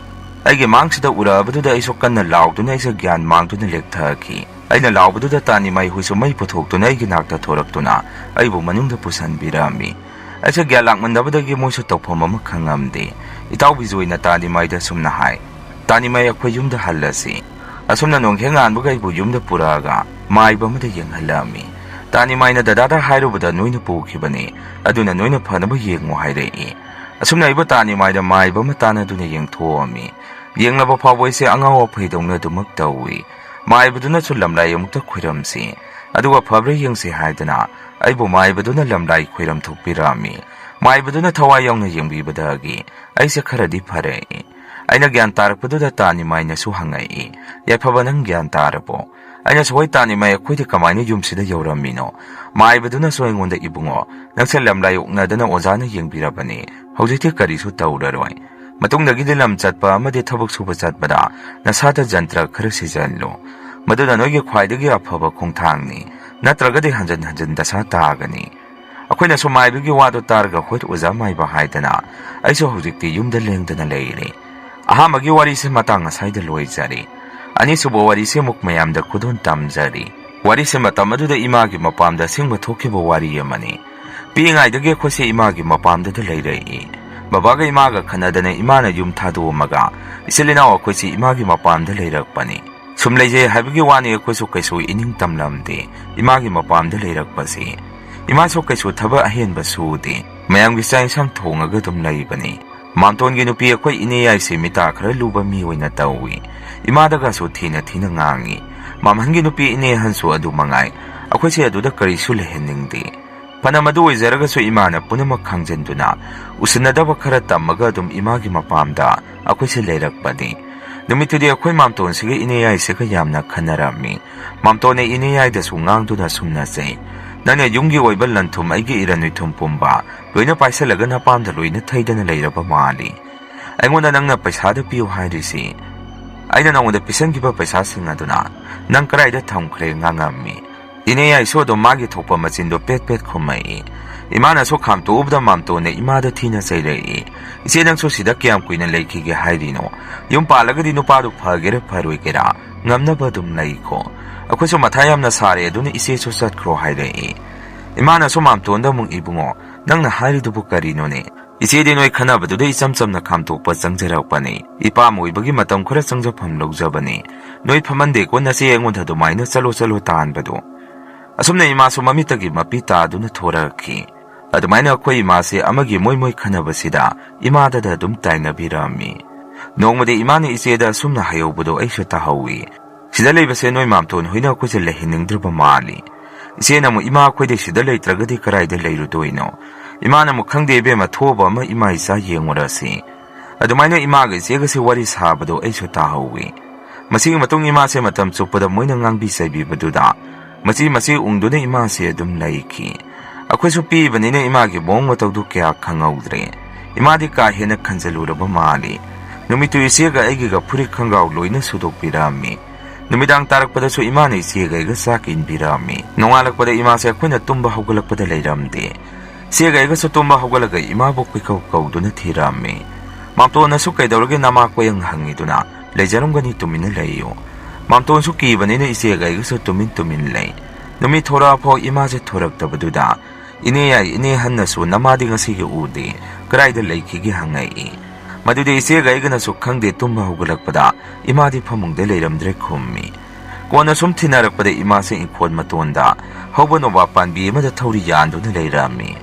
ꯑꯩꯒꯤ ꯃꯥꯡꯁꯤꯗ ꯎꯔꯛꯑꯕꯗꯨꯗ ꯑꯩꯁꯨ ꯀꯟꯅ ꯂꯥꯎꯗꯨꯅ ꯑꯩꯁꯦ ꯒ꯭ꯌꯥꯟ ꯃꯥꯡꯗꯨꯅ ꯂꯦꯛꯊꯈꯤ꯫ ꯑꯩꯅ ꯂꯥꯎꯕꯗꯨꯗ ꯇꯥꯅꯤꯃꯥꯏ ꯍꯨꯏꯁꯨ ꯃꯩ ꯄꯨꯊꯣꯛꯇꯨꯅ ꯑꯩꯒꯤ ꯅꯥꯛꯇ ꯊꯣꯔꯛꯇꯨꯅ ꯑꯩꯕꯨ ꯃꯅꯨꯡꯗ ꯄꯨꯁꯟꯕꯤꯔꯛꯑꯝꯃꯤ꯫ ꯑꯩꯁꯦ ꯒ꯭ꯌꯥꯟ ꯂꯥꯛꯃꯟꯗꯕꯗꯒꯤ ꯃꯣꯏꯁꯨ ꯇꯧꯐꯝ ꯑꯃ ꯈꯪꯉꯝꯗꯦ꯫ ꯏꯇꯥꯎ ꯕꯤꯖꯣꯏꯅ ꯇꯥꯅꯤꯃꯥꯏꯗ ꯑꯁꯨꯝꯅ ꯍꯥꯏ, "ꯇꯥꯅꯤꯃꯥꯏ, ꯑꯩꯈꯣꯏ ꯌꯨꯝꯗ ꯍꯜꯂꯁꯤ"꯫ ꯑꯁꯨꯝꯅ ꯅꯣꯡꯈꯦꯡ ꯉꯥꯟꯕꯒ ꯑꯩꯕꯨ ꯌꯨꯝꯗ ꯄꯨꯔꯛꯑꯒ ꯃꯥꯏꯕ ꯑꯃꯗ ꯌꯦꯡꯍꯜꯂꯛꯑꯝꯃꯤ꯫ ꯇꯥꯅꯤꯃꯥꯏꯅ ꯗꯗꯥꯗ ꯍꯥꯏꯔꯨꯕꯗ ꯅꯣꯏꯅ ꯄꯨꯈꯤꯕꯅꯤ, ꯑꯗꯨꯅ ꯅꯣꯏꯅ ꯐꯅꯕ ꯌꯦꯡꯉꯨ ꯍꯥꯏꯔꯛꯏ꯫ ꯑꯁꯨꯝꯅ ꯑꯩꯕꯨ ꯇꯥꯅꯤꯃꯥꯏꯗ ꯃꯥꯏꯕ ꯑꯃ ꯇꯥꯟꯅꯗꯨꯅ ꯌꯦꯡꯊꯣꯛꯑꯝꯃꯤ꯫ ꯌꯦꯡꯂꯕ ꯐꯥꯎꯕ ꯑꯩꯁꯦ ꯑꯉꯥꯎ ꯑꯐꯩꯗꯧꯅ ꯑꯗꯨꯃꯛ ꯇꯧꯏ꯫ ꯃꯥꯏꯕꯗꯨꯅꯁꯨ "ꯂꯝꯂꯥꯏ ꯑꯃꯨꯛꯇ ꯈꯣꯏꯔꯝꯁꯤ, ꯑꯗꯨꯒ ꯐꯕ꯭ꯔꯥ ꯌꯦꯡꯁꯤ" ꯍꯥꯏꯗꯅ ꯑꯩꯕꯨ ꯃꯥꯏꯕꯗꯨꯅ ꯂꯝꯂꯥꯏ ꯈꯣꯏꯔꯝ ꯊꯣꯛꯄꯤꯔꯛꯑꯝꯃꯤ꯫ ꯃꯥꯏꯕꯗꯨꯅ ꯊꯋꯥꯏ ꯌꯥꯎꯅ ꯌꯦꯡꯕꯤꯕꯗꯒꯤ ꯑꯩꯁꯦ ꯈꯔꯗꯤ ꯐꯔꯛꯏ꯫ ꯑꯩꯅ ꯒ꯭ꯌꯥꯟ ꯇꯥꯔꯛꯄꯗꯨꯗ ꯇꯥꯅꯤꯃꯥꯏꯅꯁꯨ ꯍꯪꯉꯛꯏ, "ꯌꯥꯏꯐꯕ, ꯅꯪ ꯒ꯭ꯌꯥꯟ ꯇꯥꯔꯕꯣ?" ꯑꯩꯅꯁꯨ, "ꯍꯣꯏ ꯇꯥꯅꯤꯃꯥꯏ, ꯑꯩꯈꯣꯏꯗꯤ ꯀꯃꯥꯏꯅ ꯌꯨꯝꯁꯤꯗ ꯌꯧꯔꯝꯃꯤꯅꯣ?" ꯃꯥꯏꯕꯗꯨꯅꯁꯨ ꯑꯩꯉꯣꯟꯗ, "ꯏꯕꯨꯡꯉꯣ, ꯅꯪꯁꯦ ꯂꯝꯂꯥꯏ ꯑꯣꯛꯅꯗꯅ ꯑꯣꯖꯥꯅ ꯌꯦꯡꯕꯤꯔꯕꯅꯤ, ꯍꯧꯖꯤꯛꯇꯤ ꯀꯔꯤꯁꯨ ꯇꯧꯔꯔꯣꯏ꯫ ꯃꯇꯨꯡꯗꯒꯤꯗꯤ ꯂꯝ ꯆꯠꯄ ꯑꯃꯗꯤ ꯊꯕꯛ ꯁꯨꯕ ꯆꯠꯄꯗ ꯅꯁꯥꯗ ꯖꯟꯇ꯭ꯔ ꯈꯔ ꯁꯤꯖꯤꯜꯂꯨ꯫ ꯃꯗꯨꯅ ꯅꯣꯏꯒꯤ ꯈ꯭ꯋꯥꯏꯗꯒꯤ ꯑꯐꯕ ꯈꯣꯡꯊꯥꯡꯅꯤ, ꯅꯠꯇ꯭ꯔꯒꯗꯤ ꯍꯟꯖꯟ ꯍꯟꯖꯟ ꯗꯁꯥ ꯇꯥꯒꯅꯤ"꯫ ꯑꯩꯈꯣꯏꯅꯁꯨ ꯃꯥꯏꯕꯒꯤ ꯋꯥꯗꯨ ꯇꯥꯔꯒ, "ꯍꯣꯏ ꯑꯣꯖꯥ ꯃꯥꯏꯕ" ꯍꯥꯏꯗꯅ ꯑꯩꯁꯨ ꯍꯧꯖꯤꯛꯇꯤ ꯌꯨꯝꯗ ꯂꯦꯡꯗꯅ ꯂꯩꯔꯦ꯫ ꯑꯍꯥꯟꯕꯒꯤ ꯋꯥꯔꯤꯁꯦ ꯃꯇꯥꯡ ꯑꯁꯥꯏꯗ ꯂꯣꯏꯖꯔꯦ꯫ ꯑꯅꯤꯁꯨꯕ ꯋꯥꯔꯤꯁꯦ ꯑꯃꯨꯛ ꯃꯌꯥꯝꯗ ꯈꯨꯗꯣꯜ ꯇꯝꯖꯔꯤ꯫ ꯋꯥꯔꯤꯁꯦ ꯃꯇꯝ ꯑꯗꯨꯗ ꯏꯃꯥꯒꯤ ꯃꯄꯥꯝꯗ ꯑꯁꯦꯡꯕ ꯊꯣꯛꯈꯤꯕ ꯋꯥꯔꯤ ꯑꯃꯅꯤ꯫ ꯄꯤꯛꯏꯉꯩꯗꯒꯤ ꯑꯩꯈꯣꯏꯁꯦ ꯏꯃꯥꯒꯤ ꯃꯄꯥꯝꯗꯗ ꯂꯩꯔꯛꯏ꯫ ꯕꯕꯥꯒ ꯏꯃꯥꯒ ꯈꯠꯅꯗꯅ ꯏꯃꯥꯅ ꯌꯨꯝ ꯊꯥꯗꯣꯛꯑꯝꯃꯒ ꯏꯆꯤꯜ ꯏꯅꯥꯎ ꯑꯩꯈꯣꯏꯁꯦ ꯏꯃꯥꯒꯤ ꯃꯄꯥꯝꯗ ꯂꯩꯔꯛꯄꯅꯤ꯫ ꯁꯨꯝ ꯂꯩꯖꯩ ꯍꯥꯏꯕꯒꯤ ꯋꯥꯅꯤ, ꯑꯩꯈꯣꯏꯁꯨ ꯀꯩꯁꯨ ꯏꯅꯤꯡ ꯇꯝꯂꯝꯗꯦ ꯏꯃꯥꯒꯤ ꯃꯄꯥꯝꯗ ꯂꯩꯔꯛꯄꯁꯤ꯫ ꯏꯃꯥꯁꯨ ꯀꯩꯁꯨ ꯊꯕꯛ ꯑꯍꯦꯟꯕ ꯁꯨꯗꯦ꯫ ꯃꯌꯥꯝꯒꯤ ꯆꯥꯛ ꯏꯟꯁꯥꯡ ꯊꯣꯡꯉꯒ ꯑꯗꯨꯝ ꯂꯩꯕꯅꯤ꯫ ꯃꯥꯝꯇꯣꯟꯒꯤ ꯅꯨꯄꯤ ꯑꯩꯈꯣꯏ ꯏꯅꯦ ꯌꯥꯏꯁꯦ ꯃꯤꯇꯥ ꯈꯔ ꯂꯨꯕ ꯃꯤ ꯑꯣꯏꯅ ꯇꯧꯏ꯫ ꯏꯃꯥꯗꯒꯁꯨ ꯊꯤꯅ ꯊꯤꯅ ꯉꯥꯡꯏ꯫ ꯃꯥꯝꯍꯟꯒꯤ ꯅꯨꯄꯤ ꯏꯅꯦ ꯑꯍꯟꯁꯨ ꯑꯗꯨ ꯃꯉꯥꯏ꯫ ꯑꯩꯈꯣꯏꯁꯦ ꯑꯗꯨꯗ ꯀꯔꯤꯁꯨ ꯂꯩꯍꯟꯅꯤꯡꯗꯦ꯫ ꯐꯅ ꯃꯗꯨ ꯑꯣꯏꯖꯔꯒꯁꯨ ꯏꯃꯥꯅ ꯄꯨꯝꯅꯃꯛ ꯈꯪꯖꯤꯟꯗꯨꯅ ꯎꯁꯤꯟꯅꯗꯕ ꯈꯔ ꯇꯝꯃꯒ ꯑꯗꯨꯝ ꯏꯃꯥꯒꯤ ꯃꯄꯥꯝꯗ ꯑꯩꯈꯣꯏꯁꯦ ꯂꯩꯔꯛꯄꯅꯤ꯫ ꯅꯨꯃꯤꯠꯇꯨꯗꯤ ꯑꯩꯈꯣꯏ ꯃꯥꯝꯇꯣꯟꯁꯤꯒ ꯏꯅꯦ ꯌꯥꯏꯁꯤꯒ ꯌꯥꯝꯅ ꯈꯟꯅꯔꯝꯃꯤ꯫ ꯃꯥꯝꯇꯣꯟꯅ ꯏꯅꯦ ꯌꯥꯏꯗꯁꯨ ꯉꯥꯡꯗꯨꯅ ꯁꯨꯝꯅ ꯆꯩ, "ꯅꯪꯅ ꯌꯨꯝꯒꯤ ꯑꯣꯏꯕ ꯂꯟ ꯊꯨꯝ, ꯑꯩꯒꯤ ꯏꯔꯟ ꯅꯣꯏꯊꯨꯝ ꯄꯨꯝꯕ ꯂꯣꯏꯅ ꯄꯥꯏꯁꯜꯂꯒ ꯅꯄꯥꯝꯗ ꯂꯣꯏꯅ ꯊꯩꯗꯅ ꯂꯩꯔꯕ ꯃꯥꯜꯂꯤ꯫ ꯑꯩꯉꯣꯟꯗ ꯅꯪꯅ ꯄꯩꯁꯥꯗ ꯄꯤꯌꯨ ꯍꯥꯏꯔꯤꯁꯤ, ꯑꯩꯅ ꯅꯉꯣꯟꯗ ꯄꯤꯁꯟꯈꯤꯕ ꯄꯩꯁꯥꯁꯤꯡ ꯑꯗꯨꯅ ꯅꯪ ꯀꯗꯥꯏꯗ ꯊꯝꯈ꯭ꯔꯦ?" ꯉꯥꯡꯉꯝꯃꯤ꯫ ꯏꯅꯦ ꯌꯥꯏꯁꯨ ꯑꯗꯨꯝ ꯃꯥꯒꯤ ꯊꯣꯛꯄ ꯃꯆꯤꯟꯗꯣ ꯄꯦꯠ ꯄꯦꯠ ꯈꯨꯝꯃꯛꯏ꯫ ꯏꯃꯥꯅꯁꯨ ꯈꯥꯝꯇꯣꯛꯎꯕꯗ ꯃꯥꯝꯇꯣꯟꯅ ꯏꯃꯥꯗ ꯊꯤꯅ ꯆꯩꯔꯛꯏ, "ꯏꯆꯦ, ꯅꯪꯁꯨ ꯁꯤꯗ ꯀꯌꯥꯝ ꯀꯨꯏꯅ ꯂꯩꯈꯤꯒꯦ ꯍꯥꯏꯔꯤꯅꯣ? ꯌꯨꯝ ꯄꯥꯜꯂꯒꯗꯤ ꯅꯨꯄꯥꯗꯨ ꯐꯒꯦꯔꯥ ꯐꯔꯣꯏꯒꯦꯔꯥ ꯉꯝꯅꯕ ꯑꯗꯨꯝ ꯂꯩꯈꯣ꯫ ꯑꯩꯈꯣꯏꯁꯨ ꯃꯊꯥ ꯌꯥꯝꯅ ꯁꯥꯔꯦ, ꯑꯗꯨꯅ ꯏꯆꯦꯁꯨ ꯆꯠꯈ꯭ꯔꯣ" ꯍꯥꯏꯔꯛꯏ꯫ ꯏꯃꯥꯅꯁꯨ ꯃꯥꯝꯇꯣꯟꯗ ꯑꯃꯨꯛ, "ꯏꯕꯨꯡꯉꯣ, ꯅꯪꯅ ꯍꯥꯏꯔꯤꯗꯨꯕꯨ ꯀꯔꯤꯅꯣꯅꯦ? ꯏꯆꯦꯗꯤ ꯅꯣꯏ ꯈꯟꯅꯕꯗꯨꯗ ꯏꯆꯝ ꯆꯝꯅ ꯈꯥꯝꯇꯣꯛꯄ ꯆꯪꯖꯔꯛꯄꯅꯤ꯫ ꯏꯄꯥꯝ ꯑꯣꯏꯕꯒꯤ ꯃꯇꯝ ꯈꯔ ꯆꯪꯖꯐꯝ ꯂꯧꯖꯕꯅꯤ꯫ ꯅꯣꯏ ꯐꯝꯍꯟꯗꯦꯀꯣ ꯅꯆꯦ ꯑꯩꯉꯣꯟꯗ ꯑꯗꯨꯃꯥꯏꯅ ꯆꯠꯂꯣ ꯆꯠꯂꯣ ꯇꯥꯍꯟꯕꯗꯣ"꯫ ꯑꯁꯨꯝꯅ ꯏꯃꯥꯁꯨ ꯃꯃꯤꯠꯇꯒꯤ ꯃꯄꯤ ꯇꯥꯗꯨꯅ ꯊꯣꯔꯛꯈꯤ꯫ ꯑꯗꯨꯃꯥꯏꯅ ꯑꯩꯈꯣꯏ ꯏꯃꯥꯁꯦ ꯑꯃꯒꯤ ꯃꯣꯏ ꯃꯣꯏ ꯈꯟꯅꯕꯁꯤꯗ ꯏꯃꯥꯗꯗ ꯑꯗꯨꯝ ꯇꯥꯏꯅꯕꯤꯔꯝꯃꯤ꯫ ꯅꯣꯡꯃꯗꯤ ꯏꯃꯥꯅ ꯏꯆꯦꯗ ꯑꯁꯨꯝꯅ ꯍꯥꯏꯍꯧꯕꯗꯣ ꯑꯩꯁꯨ ꯇꯥꯍꯧꯏ, "ꯁꯤꯗ ꯂꯩꯕꯁꯦ ꯅꯣꯏ ꯃꯥꯝꯇꯣꯟ ꯍꯣꯏꯅ ꯑꯩꯈꯣꯏꯁꯦ ꯂꯩꯍꯟꯅꯤꯡꯗ꯭ꯔꯕ ꯃꯥꯜꯂꯤ"꯫ ꯏꯆꯦꯅ ꯑꯃꯨꯛ, "ꯏꯃꯥ, ꯑꯩꯈꯣꯏꯗꯤ ꯁꯤꯗ ꯂꯩꯇ꯭ꯔꯒꯗꯤ ꯀꯗꯥꯏꯗ ꯂꯩꯔꯨꯗꯣꯏꯅꯣ?" ꯏꯃꯥꯅ ꯑꯃꯨꯛ, "ꯈꯪꯗꯦ ꯏꯕꯦꯝꯃ, ꯊꯣꯛꯑꯕ ꯑꯃ ꯏꯃꯥ ꯏꯆꯥ ꯌꯦꯡꯉꯨꯔꯁꯤ"꯫ ꯑꯗꯨꯃꯥꯏꯅ ꯏꯃꯥꯒ ꯏꯆꯦꯒꯁꯦ ꯋꯥꯔꯤ ꯁꯥꯕꯗꯣ ꯑꯩꯁꯨ ꯇꯥꯍꯧꯏ꯫ ꯃꯁꯤꯒꯤ ꯃꯇꯨꯡ ꯏꯃꯥꯁꯦ ꯃꯇꯝ ꯆꯨꯞꯄꯗ ꯃꯣꯏꯅ ꯉꯥꯡꯕꯤ ꯆꯩꯕꯤꯕꯗꯨꯗ ꯃꯆꯤ ꯃꯆꯤ ꯎꯪꯗꯨꯅ ꯏꯃꯥꯁꯦ ꯑꯗꯨꯝ ꯂꯩꯈꯤ꯫ ꯑꯩꯈꯣꯏꯁꯨ ꯄꯤꯛꯏꯕꯅꯤꯅ ꯏꯃꯥꯒꯤ ꯃꯑꯣꯡ ꯃꯇꯧꯗꯨ ꯀꯌꯥ ꯈꯪꯍꯧꯗ꯭ꯔꯦ꯫ ꯏꯃꯥꯗꯤ ꯀꯥ ꯍꯦꯟꯅ ꯈꯟꯖꯜꯂꯨꯔꯕ ꯃꯥꯜꯂꯤ꯫ ꯅꯨꯃꯤꯠꯇꯨ ꯏꯆꯦꯒ ꯑꯩꯒꯤꯒ ꯐꯨꯔꯤꯠ ꯈꯪꯒꯥꯎ ꯂꯣꯏꯅ ꯁꯨꯗꯣꯛꯄꯤꯔꯛꯑꯝꯃꯤ꯫ ꯅꯨꯃꯤꯗꯥꯡ ꯇꯥꯔꯛꯄꯗꯁꯨ ꯏꯃꯥꯅ ꯏꯆꯦꯒ ꯑꯩꯒ ꯆꯥꯛ ꯏꯟꯕꯤꯔꯛꯑꯝꯃꯤ꯫ ꯅꯣꯡꯉꯥꯜꯂꯛꯄꯗ ꯏꯃꯥꯁꯦ ꯑꯩꯈꯣꯏꯅ ꯇꯨꯝꯕ ꯍꯧꯒꯠꯂꯛꯄꯗ ꯂꯩꯔꯝꯗꯦ꯫ ꯏꯆꯦꯒ ꯑꯩꯒꯁꯨ ꯇꯨꯝꯕ ꯍꯧꯒꯠꯂꯒ ꯏꯃꯥꯕꯨ ꯀꯣꯏꯀꯧ ꯀꯧꯗꯨꯅ ꯊꯤꯔꯛꯑꯝꯃꯤ꯫ ꯃꯥꯝꯇꯣꯟꯅꯁꯨ "ꯀꯩꯗꯧꯔꯒꯦ ꯅꯃꯥ ꯀꯣꯌꯪ?" ꯍꯪꯉꯤꯗꯨꯅ, "ꯂꯩꯖꯔꯝꯒꯅꯤ, ꯇꯨꯃꯤꯟꯅ ꯂꯩꯌꯨ"꯫ ꯃꯥꯝꯇꯣꯟꯁꯨ ꯀꯤꯕꯅꯤꯅ ꯏꯆꯦꯒ ꯑꯩꯒꯁꯨ ꯇꯨꯃꯤꯟ ꯇꯨꯃꯤꯟ ꯂꯩ꯫ ꯅꯨꯃꯤꯠ ꯊꯣꯔꯛꯑꯐꯥꯎ ꯏꯃꯥꯁꯦ ꯊꯣꯔꯛꯇꯕꯗꯨꯗ ꯏꯅꯦ ꯌꯥꯏ, ꯏꯅꯦ ꯍꯟꯅꯁꯨ "ꯅꯃꯥꯗꯤ ꯉꯁꯤꯒꯤ ꯎꯗꯦ, ꯀꯗꯥꯏꯗ ꯂꯩꯈꯤꯒꯦ?" ꯍꯪꯉꯛꯏ꯫ ꯃꯗꯨꯗꯤ ꯏꯆꯦꯒ ꯑꯩꯒꯅꯁꯨ ꯈꯪꯗꯦ, ꯇꯨꯝꯕ ꯍꯧꯒꯠꯂꯛꯄꯗ ꯏꯃꯥꯗꯤ ꯐꯃꯨꯡꯗ ꯂꯩꯔꯝꯗ꯭ꯔꯦ ꯈꯨꯝꯃꯤ꯫ ꯀꯣꯟꯅ ꯁꯨꯝ ꯊꯤꯅꯔꯛꯄꯗ ꯏꯃꯥꯁꯦ ꯏꯪꯈꯣꯜ ꯃꯇꯣꯟꯗ ꯍꯧꯕ ꯅꯣꯕꯥꯞ ꯄꯥꯟꯕꯤ ꯑꯃꯗ ꯊꯧꯔꯤ ꯌꯥꯟꯗꯨꯅ ꯂꯩꯔꯝꯃꯤ꯫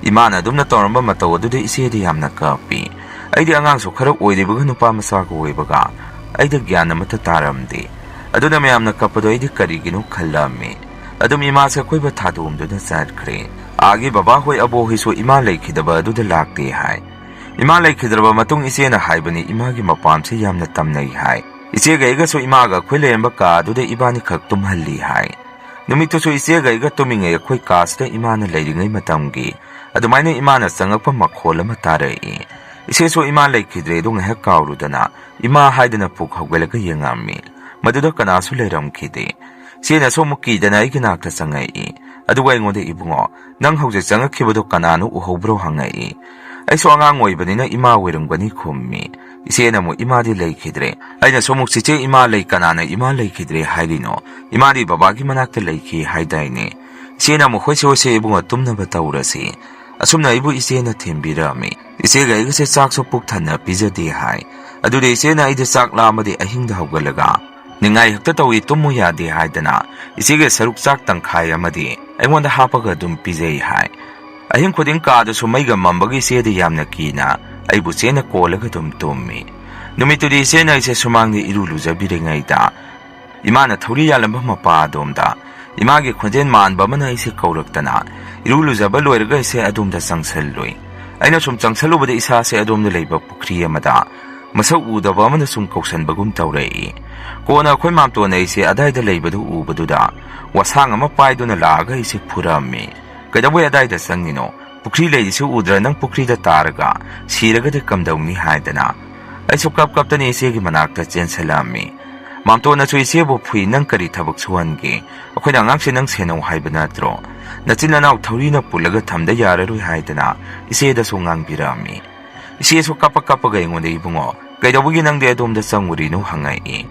ꯏꯃꯥꯅ ꯑꯗꯨꯝꯅ ꯇꯧꯔꯝꯕ ꯃꯇꯧ ꯑꯗꯨꯗ ꯏꯆꯦꯗꯤ ꯌꯥꯝꯅ ꯀꯞꯄꯤ꯫ ꯑꯩꯗꯤ ꯑꯉꯥꯡꯁꯨ ꯈꯔ ꯑꯣꯏꯔꯤꯕꯒ ꯅꯨꯄꯥ ꯃꯆꯥꯒ ꯑꯣꯏꯕꯒ ꯑꯩꯗ ꯒ꯭ꯌꯥꯟ ꯑꯃꯠꯇ ꯇꯥꯔꯝꯗꯦ꯫ ꯑꯗꯨꯅ ꯃꯌꯥꯝꯅ ꯀꯞꯄꯗꯣ ꯑꯩꯗꯤ ꯀꯔꯤꯒꯤꯅꯣ ꯈꯜꯂꯝꯃꯤ꯫ ꯑꯗꯨꯝ ꯏꯃꯥꯁꯦ ꯑꯩꯈꯣꯏꯕꯨ ꯊꯥꯗꯣꯛꯑꯝꯗꯨꯅ ꯆꯠꯈ꯭ꯔꯦ꯫ ꯑꯥꯒꯤ ꯕꯕꯥꯍꯣꯏ ꯑꯕꯣꯛꯍꯣꯏꯁꯨ ꯏꯃꯥ ꯂꯩꯈꯤꯗꯕ ꯑꯗꯨꯗ ꯂꯥꯛꯇꯦ ꯍꯥꯏ꯫ ꯏꯃꯥ ꯂꯩꯈꯤꯗ꯭ꯔꯕ ꯃꯇꯨꯡ ꯏꯆꯦꯅ ꯍꯥꯏꯕꯅꯤ ꯏꯃꯥꯒꯤ ꯃꯄꯥꯝꯁꯦ ꯌꯥꯝꯅ ꯇꯝꯅꯩ ꯍꯥꯏ꯫ ꯏꯆꯦꯒ ꯑꯩꯒꯁꯨ ꯏꯃꯥꯒ ꯑꯩꯈꯣꯏ ꯂꯩꯔꯝꯕ ꯀꯥ ꯑꯗꯨꯗ ꯏꯕꯥꯅꯤꯈꯛ ꯇꯨꯝꯍꯜꯂꯤ ꯍꯥꯏ꯫ ꯅꯨꯃꯤꯠꯇꯨꯁꯨ ꯏꯆꯦꯒ ꯑꯩꯒ ꯇꯨꯝꯃꯤꯉꯩ ꯑꯩꯈꯣꯏ ꯀꯥꯁꯤꯗ ꯏꯃꯥꯅ ꯂꯩꯔꯤꯉꯩ ꯃꯇꯝꯒꯤ ꯑꯗꯨꯃꯥꯏꯅ ꯏꯃꯥꯅ ꯆꯪꯉꯛꯄ ꯃꯈꯣꯜ ꯑꯃ ꯇꯥꯔꯛꯏ꯫ ꯏꯆꯦꯁꯨ ꯏꯃꯥ ꯂꯩꯈꯤꯗ꯭ꯔꯦ ꯑꯗꯨ ꯉꯥꯏꯍꯥꯛ ꯀꯥꯎꯔꯨꯗꯅ ꯏꯃꯥ ꯍꯥꯏꯗꯅ ꯄꯨꯛ ꯍꯧꯒꯠꯂꯒ ꯌꯦꯡꯉꯝꯃꯤ꯫ ꯃꯗꯨꯗ ꯀꯅꯥꯁꯨ ꯂꯩꯔꯝꯈꯤꯗꯦ꯫ ꯏꯆꯦꯅꯁꯨ ꯑꯃꯨꯛ ꯀꯤꯗꯅ ꯑꯩꯒꯤ ꯅꯥꯛꯇ ꯆꯪꯉꯛꯏ꯫ ꯑꯗꯨꯒ ꯑꯩꯉꯣꯟꯗ, "ꯏꯕꯨꯡꯉꯣ, ꯅꯪ ꯍꯧꯖꯤꯛ ꯆꯪꯉꯛꯈꯤꯕꯗꯣ ꯀꯅꯥꯅꯣ ꯎꯍꯧꯕ꯭ꯔꯣ?" ꯍꯪꯉꯛꯏ꯫ ꯑꯩꯁꯨ ꯑꯉꯥꯡ ꯑꯣꯏꯕꯅꯤꯅ ꯏꯃꯥ ꯑꯣꯏꯔꯝꯒꯅꯤ ꯈꯨꯝꯃꯤ꯫ ꯏꯆꯦꯅ ꯑꯃꯨꯛ, "ꯏꯃꯥꯗꯤ ꯂꯩꯈꯤꯗ꯭ꯔꯦ"꯫ ꯑꯩꯅꯁꯨ ꯑꯃꯨꯛ, "ꯆꯤꯆꯦ, ꯏꯃꯥ ꯂꯩ, ꯀꯅꯥꯅ ꯏꯃꯥ ꯂꯩꯈꯤꯗ꯭ꯔꯦ ꯍꯥꯏꯔꯤꯅꯣ? ꯏꯃꯥꯗꯤ ꯕꯕꯥꯒꯤ ꯃꯅꯥꯛꯇ ꯂꯩꯈꯤ ꯍꯥꯏꯗꯥꯏꯅꯦ?" ꯏꯆꯦꯅ ꯑꯃꯨꯛ, "ꯍꯣꯏꯁꯦ, ꯍꯣꯏꯁꯦ ꯏꯕꯨꯡꯉꯣ, ꯇꯨꯝꯅꯕ ꯇꯧꯔꯁꯤ"꯫ ꯑꯁꯨꯝꯅ ꯑꯩꯕꯨ ꯏꯆꯦꯅ ꯊꯦꯝꯕꯤꯔꯝꯃꯤ꯫ ꯏꯆꯦꯒ ꯑꯩꯒꯁꯦ ꯆꯥꯛꯁꯨ ꯄꯨꯛ ꯊꯟꯅ ꯄꯤꯖꯗꯦ ꯍꯥꯏ꯫ ꯑꯗꯨꯗꯤ ꯏꯆꯦꯅ ꯑꯩꯗꯤ ꯆꯥꯛ ꯂꯥꯝꯃꯗꯤ ꯑꯍꯤꯡꯗ ꯍꯧꯒꯠꯂꯒ ꯅꯤꯡꯉꯥꯏ ꯍꯦꯛꯇ ꯇꯧꯏ, ꯇꯨꯝꯃꯨ ꯌꯥꯗꯦ ꯍꯥꯏꯗꯅ ꯏꯆꯦꯒꯤ ꯁꯔꯨꯛ ꯆꯥꯛ ꯇꯪꯈꯥꯏ ꯑꯃꯗꯤ ꯑꯩꯉꯣꯟꯗ ꯍꯥꯞꯄꯒ ꯑꯗꯨꯝ ꯄꯤꯖꯩ ꯍꯥꯏ꯫ ꯑꯍꯤꯡ ꯈꯨꯗꯤꯡ ꯀꯥꯗꯁꯨ ꯃꯩꯒ ꯃꯝꯕꯒꯤ ꯏꯆꯦꯗꯤ ꯌꯥꯝꯅ ꯀꯤꯅ ꯑꯩꯕꯨ ꯆꯦꯅ ꯀꯣꯜꯂꯒ ꯑꯗꯨꯝ ꯇꯨꯝꯃꯤ꯫ ꯅꯨꯃꯤꯠꯇꯨꯗꯤ ꯏꯆꯦꯅ ꯑꯩꯁꯦ ꯁꯨꯃꯥꯡꯗ ꯏꯔꯨ ꯂꯨꯖꯕꯤꯔꯤꯉꯩꯗ ꯏꯃꯥꯅ ꯊꯧꯔꯤ ꯌꯥꯜꯂꯝꯕ ꯃꯄꯥ ꯑꯗꯣꯝꯗ ꯏꯃꯥꯒꯤ ꯈꯣꯟꯖꯦꯜ ꯃꯥꯟꯕ ꯑꯃꯅ ꯑꯩꯁꯦ ꯀꯧꯔꯛꯇꯅ ꯏꯔꯨ ꯂꯨꯖꯕ ꯂꯣꯏꯔꯒ ꯑꯩꯁꯦ ꯑꯗꯣꯝꯗ ꯆꯪꯁꯜꯂꯨꯏ꯫ ꯑꯩꯅ ꯁꯨꯝ ꯆꯪꯁꯜꯂꯨꯕꯗ ꯏꯁꯥꯁꯦ ꯑꯗꯣꯝꯗ ꯂꯩꯕ ꯄꯨꯈ꯭ꯔꯤ ꯑꯃꯗ ꯃꯁꯛ ꯎꯗꯕ ꯑꯃꯅ ꯁꯨꯝ ꯀꯧꯁꯟꯕꯒꯨꯝ ꯇꯧꯔꯛꯏ꯫ ꯀꯣꯟꯅ ꯑꯩꯈꯣꯏ ꯃꯥꯝꯇꯣꯟꯅ ꯑꯩꯁꯦ ꯑꯗꯥꯏꯗ ꯂꯩꯕꯗꯨ ꯎꯕꯗꯨꯗ ꯋꯥꯁꯥꯡ ꯑꯃ ꯄꯥꯏꯗꯨꯅ ꯂꯥꯛꯑꯒ ꯑꯩꯁꯦ ꯐꯨꯔꯝꯃꯤ꯫ "ꯀꯩꯗꯧꯕꯩ ꯑꯗꯥꯏꯗ ꯆꯪꯉꯤꯅꯣ? ꯄꯨꯈ꯭ꯔꯤ ꯂꯩꯔꯤꯁꯤ ꯎꯗ꯭ꯔꯥ? ꯅꯪ ꯄꯨꯈ꯭ꯔꯤꯗ ꯇꯥꯔꯒ ꯁꯤꯔꯒꯗꯤ ꯀꯝꯗꯧꯅꯤ?" ꯍꯥꯏꯗꯅ ꯑꯩꯁꯨ ꯀꯞ ꯀꯞꯇꯅ ꯏꯆꯦꯒꯤ ꯃꯅꯥꯛꯇ ꯆꯦꯟꯁꯜꯂꯛꯑꯝꯃꯤ꯫ ꯃꯥꯝꯇꯣꯟꯅꯁꯨ ꯏꯆꯦꯕꯨ ꯐꯨꯏ, "ꯅꯪ ꯀꯔꯤ ꯊꯕꯛ ꯁꯨꯍꯟꯒꯦ? ꯑꯩꯈꯣꯏꯅ ꯑꯉꯥꯡꯁꯦ ꯅꯪ ꯁꯦꯟꯅꯧ ꯍꯥꯏꯕ ꯅꯠꯇ꯭ꯔꯣ? ꯅꯆꯤꯟ ꯅꯅꯥꯎ ꯊꯧꯔꯤꯅ ꯄꯨꯜꯂꯒ ꯊꯝꯗ ꯌꯥꯔꯔꯣꯏ" ꯍꯥꯏꯗꯅ ꯏꯆꯦꯗꯁꯨ ꯉꯥꯡꯕꯤꯔꯛꯑꯝꯃꯤ꯫ ꯏꯆꯦꯁꯨ ꯀꯞꯄ ꯀꯞꯄꯒ ꯑꯩꯉꯣꯟꯗ, "ꯏꯕꯨꯡꯉꯣ, ꯀꯩꯗꯧꯕꯒꯤ ꯅꯪꯗꯤ ꯑꯗꯣꯝꯗ ꯆꯪꯉꯨꯔꯤꯅꯣ?" ꯍꯪꯉꯛꯏ꯫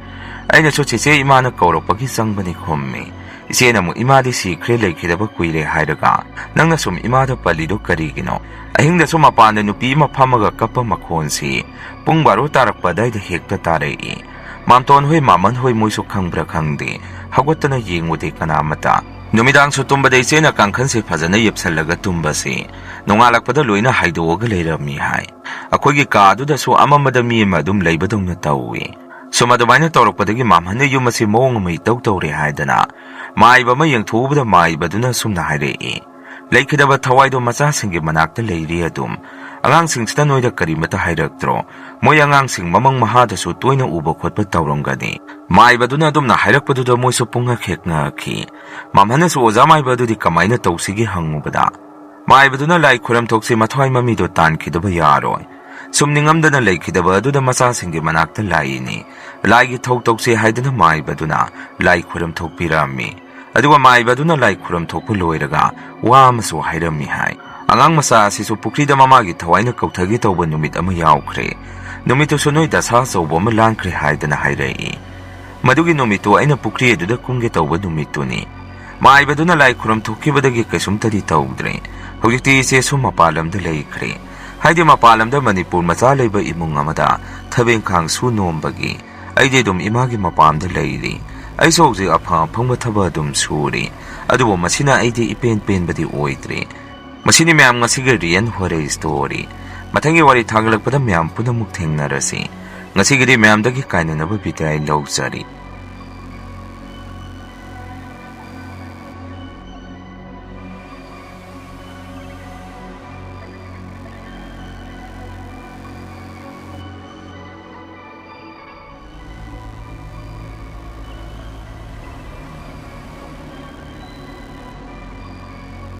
ꯑꯩꯅꯁꯨ "ꯆꯦꯆꯦ, ꯏꯃꯥꯅ ꯀꯧꯔꯛꯄꯒꯤ ꯆꯪꯕꯅꯤ" ꯈꯨꯝꯃꯤ꯫ ꯏꯆꯦꯅ ꯑꯃꯨꯛ "ꯏꯃꯥꯗꯤ ꯁꯤꯈ꯭ꯔꯦ, ꯂꯩꯈꯤꯗꯕ ꯀꯨꯏꯔꯦ" ꯍꯥꯏꯔꯒ, "ꯅꯪꯅ ꯁꯨꯝ ꯏꯃꯥꯗ ꯄꯜꯂꯤꯗꯣ ꯀꯔꯤꯒꯤꯅꯣ? ꯑꯍꯤꯡꯗꯁꯨ ꯃꯄꯥꯟꯗ ꯅꯨꯄꯤ ꯑꯃ ꯐꯝꯃꯒ ꯀꯞꯄ ꯃꯈꯣꯟꯁꯤ ꯄꯨꯡ ꯕꯥꯔꯣ ꯇꯥꯔꯛꯄ ꯑꯗꯥꯏꯗ ꯍꯦꯛꯇ ꯇꯥꯔꯛꯏ꯫ ꯃꯥꯝꯇꯣꯟ ꯍꯣꯏ, ꯃꯥꯃꯟ ꯍꯣꯏ ꯃꯣꯏꯁꯨ ꯈꯪꯕ꯭ꯔꯥ ꯈꯪꯗꯦ, ꯍꯧꯒꯠꯇꯅ ꯌꯦꯡꯉꯨꯗꯦ ꯀꯅꯥꯃꯠꯇ꯫ ꯅꯨꯃꯤꯗꯥꯡꯁꯨ ꯇꯨꯝꯕꯗ ꯏꯆꯦꯅ ꯀꯥꯡꯈꯟꯁꯦ ꯐꯖꯅ ꯌꯦꯞꯁꯜꯂꯒ ꯇꯨꯝꯕꯁꯤ ꯅꯣꯡꯉꯥꯜꯂꯛꯄꯗ ꯂꯣꯏꯅ ꯍꯥꯏꯗꯣꯛꯑꯒ ꯂꯩꯔꯝꯃꯤ ꯍꯥꯏ꯫ ꯑꯩꯈꯣꯏꯒꯤ ꯀꯥꯗꯨꯗꯁꯨ ꯑꯃꯝꯕꯗ ꯃꯤ ꯑꯃ ꯑꯗꯨꯝ ꯂꯩꯕꯗꯧꯅ ꯇꯧꯏ꯫ ꯁꯨꯝ ꯑꯗꯨꯃꯥꯏꯅ ꯇꯧꯔꯛꯄꯗꯒꯤ ꯃꯥꯝꯍꯟꯅ ꯌꯨꯝ ꯑꯁꯤ ꯃꯑꯣꯡ ꯑꯃ ꯏꯇꯧ ꯇꯧꯔꯦ ꯍꯥꯏꯗꯅ ꯃꯥꯏꯕ ꯑꯃ ꯌꯦꯡꯊꯣꯛꯎꯕꯗ ꯃꯥꯏꯕꯗꯨꯅ ꯁꯨꯝꯅ ꯍꯥꯏꯔꯛꯏ, "ꯂꯩꯈꯤꯗꯕ ꯊꯋꯥꯏꯗꯣ ꯃꯆꯥꯁꯤꯡꯒꯤ ꯃꯅꯥꯛꯇ ꯂꯩꯔꯤ ꯑꯗꯨꯝ꯫ ꯑꯉꯥꯡꯁꯤꯡꯁꯤꯅ ꯅꯣꯏꯗ ꯀꯔꯤꯃꯠꯇ ꯍꯥꯏꯔꯛꯇ꯭ꯔꯣ? ꯃꯣꯏ ꯑꯉꯥꯡꯁꯤꯡ ꯃꯃꯪ ꯃꯍꯥꯗꯁꯨ ꯇꯣꯏꯅ ꯎꯕ ꯈꯣꯠꯄ ꯇꯧꯔꯝꯒꯅꯤ"꯫ ꯃꯥꯏꯕꯗꯨꯅ ꯑꯗꯨꯝꯅ ꯍꯥꯏꯔꯛꯄꯗꯨꯗ ꯃꯣꯏꯁꯨ ꯄꯨꯡꯉꯛ ꯍꯦꯛ ꯉꯛꯈꯤ꯫ ꯃꯥꯝꯍꯟꯅꯁꯨ "ꯑꯣꯖꯥ ꯃꯥꯏꯕ ꯑꯗꯨꯗꯤ ꯀꯃꯥꯏꯅ ꯇꯧꯁꯤꯒꯦ?" ꯍꯪꯉꯨꯕꯗ, ꯃꯥꯏꯕꯗꯨꯅ "ꯂꯥꯏ ꯈꯨꯔꯝ ꯊꯣꯛꯁꯤ, ꯃꯊ꯭ꯋꯥꯏ ꯃꯃꯤꯗꯣ ꯇꯥꯟꯈꯤꯗꯕ ꯌꯥꯔꯣꯏ꯫ ꯁꯨꯝ ꯅꯤꯡꯉꯝꯗꯅ ꯂꯩꯈꯤꯗꯕ ꯑꯗꯨꯗ ꯃꯆꯥꯁꯤꯡꯒꯤ ꯃꯅꯥꯛꯇ ꯂꯥꯛꯏꯅꯤ꯫ ꯂꯥꯏꯒꯤ ꯊꯧ ꯇꯧꯁꯤ" ꯍꯥꯏꯗꯨꯅ ꯃꯥꯏꯕꯗꯨꯅ ꯂꯥꯏ ꯈꯨꯔꯝ ꯊꯣꯛꯄꯤꯔꯝꯃꯤ꯫ ꯑꯗꯨꯒ ꯃꯥꯏꯕꯗꯨꯅ ꯂꯥꯏ ꯈꯨꯔꯝ ꯊꯣꯛꯄ ꯂꯣꯏꯔꯒ ꯋꯥ ꯑꯃꯁꯨ ꯍꯥꯏꯔꯝꯃꯤ ꯍꯥꯏ꯫ ꯑꯉꯥꯡ ꯃꯆꯥ ꯑꯁꯤꯁꯨ ꯄꯨꯈ꯭ꯔꯤꯗ ꯃꯃꯥꯒꯤ ꯊꯋꯥꯏꯅ ꯀꯧꯊꯒꯦ ꯇꯧꯕ ꯅꯨꯃꯤꯠ ꯑꯃ ꯌꯥꯎꯈ꯭ꯔꯦ꯫ ꯅꯨꯃꯤꯠꯇꯨꯁꯨ ꯅꯣꯏ ꯗꯁꯥ ꯑꯆꯧꯕ ꯑꯃ ꯂꯥꯟꯈ꯭ꯔꯦ ꯍꯥꯏꯗꯅ ꯍꯥꯏꯔꯛꯏ꯫ ꯃꯗꯨꯒꯤ ꯅꯨꯃꯤꯠꯇꯨ ꯑꯩꯅ ꯄꯨꯈ꯭ꯔꯤ ꯑꯗꯨꯗ ꯀꯨꯝꯒꯦ ꯇꯧꯕ ꯅꯨꯃꯤꯠꯇꯨꯅꯤ꯫ ꯃꯥꯏꯕꯗꯨꯅ ꯂꯥꯏ ꯈꯨꯔꯨꯝ ꯊꯣꯛꯈꯤꯕꯗꯒꯤ ꯀꯩꯁꯨꯝꯇꯗꯤ ꯇꯧꯗ꯭ꯔꯦ꯫ ꯍꯧꯖꯤꯛꯇꯤ ꯏꯆꯦꯁꯨ ꯃꯄꯥꯟ ꯂꯝꯗ ꯂꯩꯈ꯭ꯔꯦ꯫ ꯍꯥꯏꯗꯤ ꯃꯄꯥꯟ ꯂꯝꯗ ꯃꯅꯤꯄꯨꯔ ꯃꯆꯥ ꯂꯩꯕ ꯏꯃꯨꯡ ꯑꯃꯗ ꯊꯕꯛ ꯏꯪꯈꯥꯡ ꯁꯨ ꯅꯣꯝꯕꯒꯤ ꯑꯩꯗꯤ ꯑꯗꯨꯝ ꯏꯃꯥꯒꯤ ꯃꯄꯥꯝꯗ ꯂꯩꯔꯤ꯫ ꯑꯩꯁꯨ ꯍꯧꯖꯤꯛ ꯑꯐꯪ ꯑꯐꯪꯕ ꯊꯕꯛ ꯑꯗꯨꯝ ꯁꯨꯔꯤ꯫ ꯑꯗꯨꯕꯨ ꯃꯁꯤꯅ ꯑꯩꯗꯤ ꯏꯄꯦꯟ ꯄꯦꯟꯕꯗꯤ ꯑꯣꯏꯗ꯭ꯔꯦ꯫ ꯃꯁꯤꯅꯤ ꯃꯌꯥꯝ ꯉꯁꯤꯒꯤ ꯔꯤꯌꯦꯜ ꯍꯣꯔꯔ ꯁ꯭ꯇꯣꯔꯤ꯫ ꯃꯊꯪꯒꯤ ꯋꯥꯔꯤ ꯊꯥꯒꯠꯂꯛꯄꯗ ꯃꯌꯥꯝ ꯄꯨꯝꯅꯃꯛ ꯊꯦꯡꯅꯔꯁꯤ꯫ ꯉꯁꯤꯒꯤꯗꯤ ꯃꯌꯥꯝꯗꯒꯤ ꯀꯥꯏꯅꯅꯕ ꯕꯤꯗꯥꯏ ꯂꯧꯖꯔꯤ꯫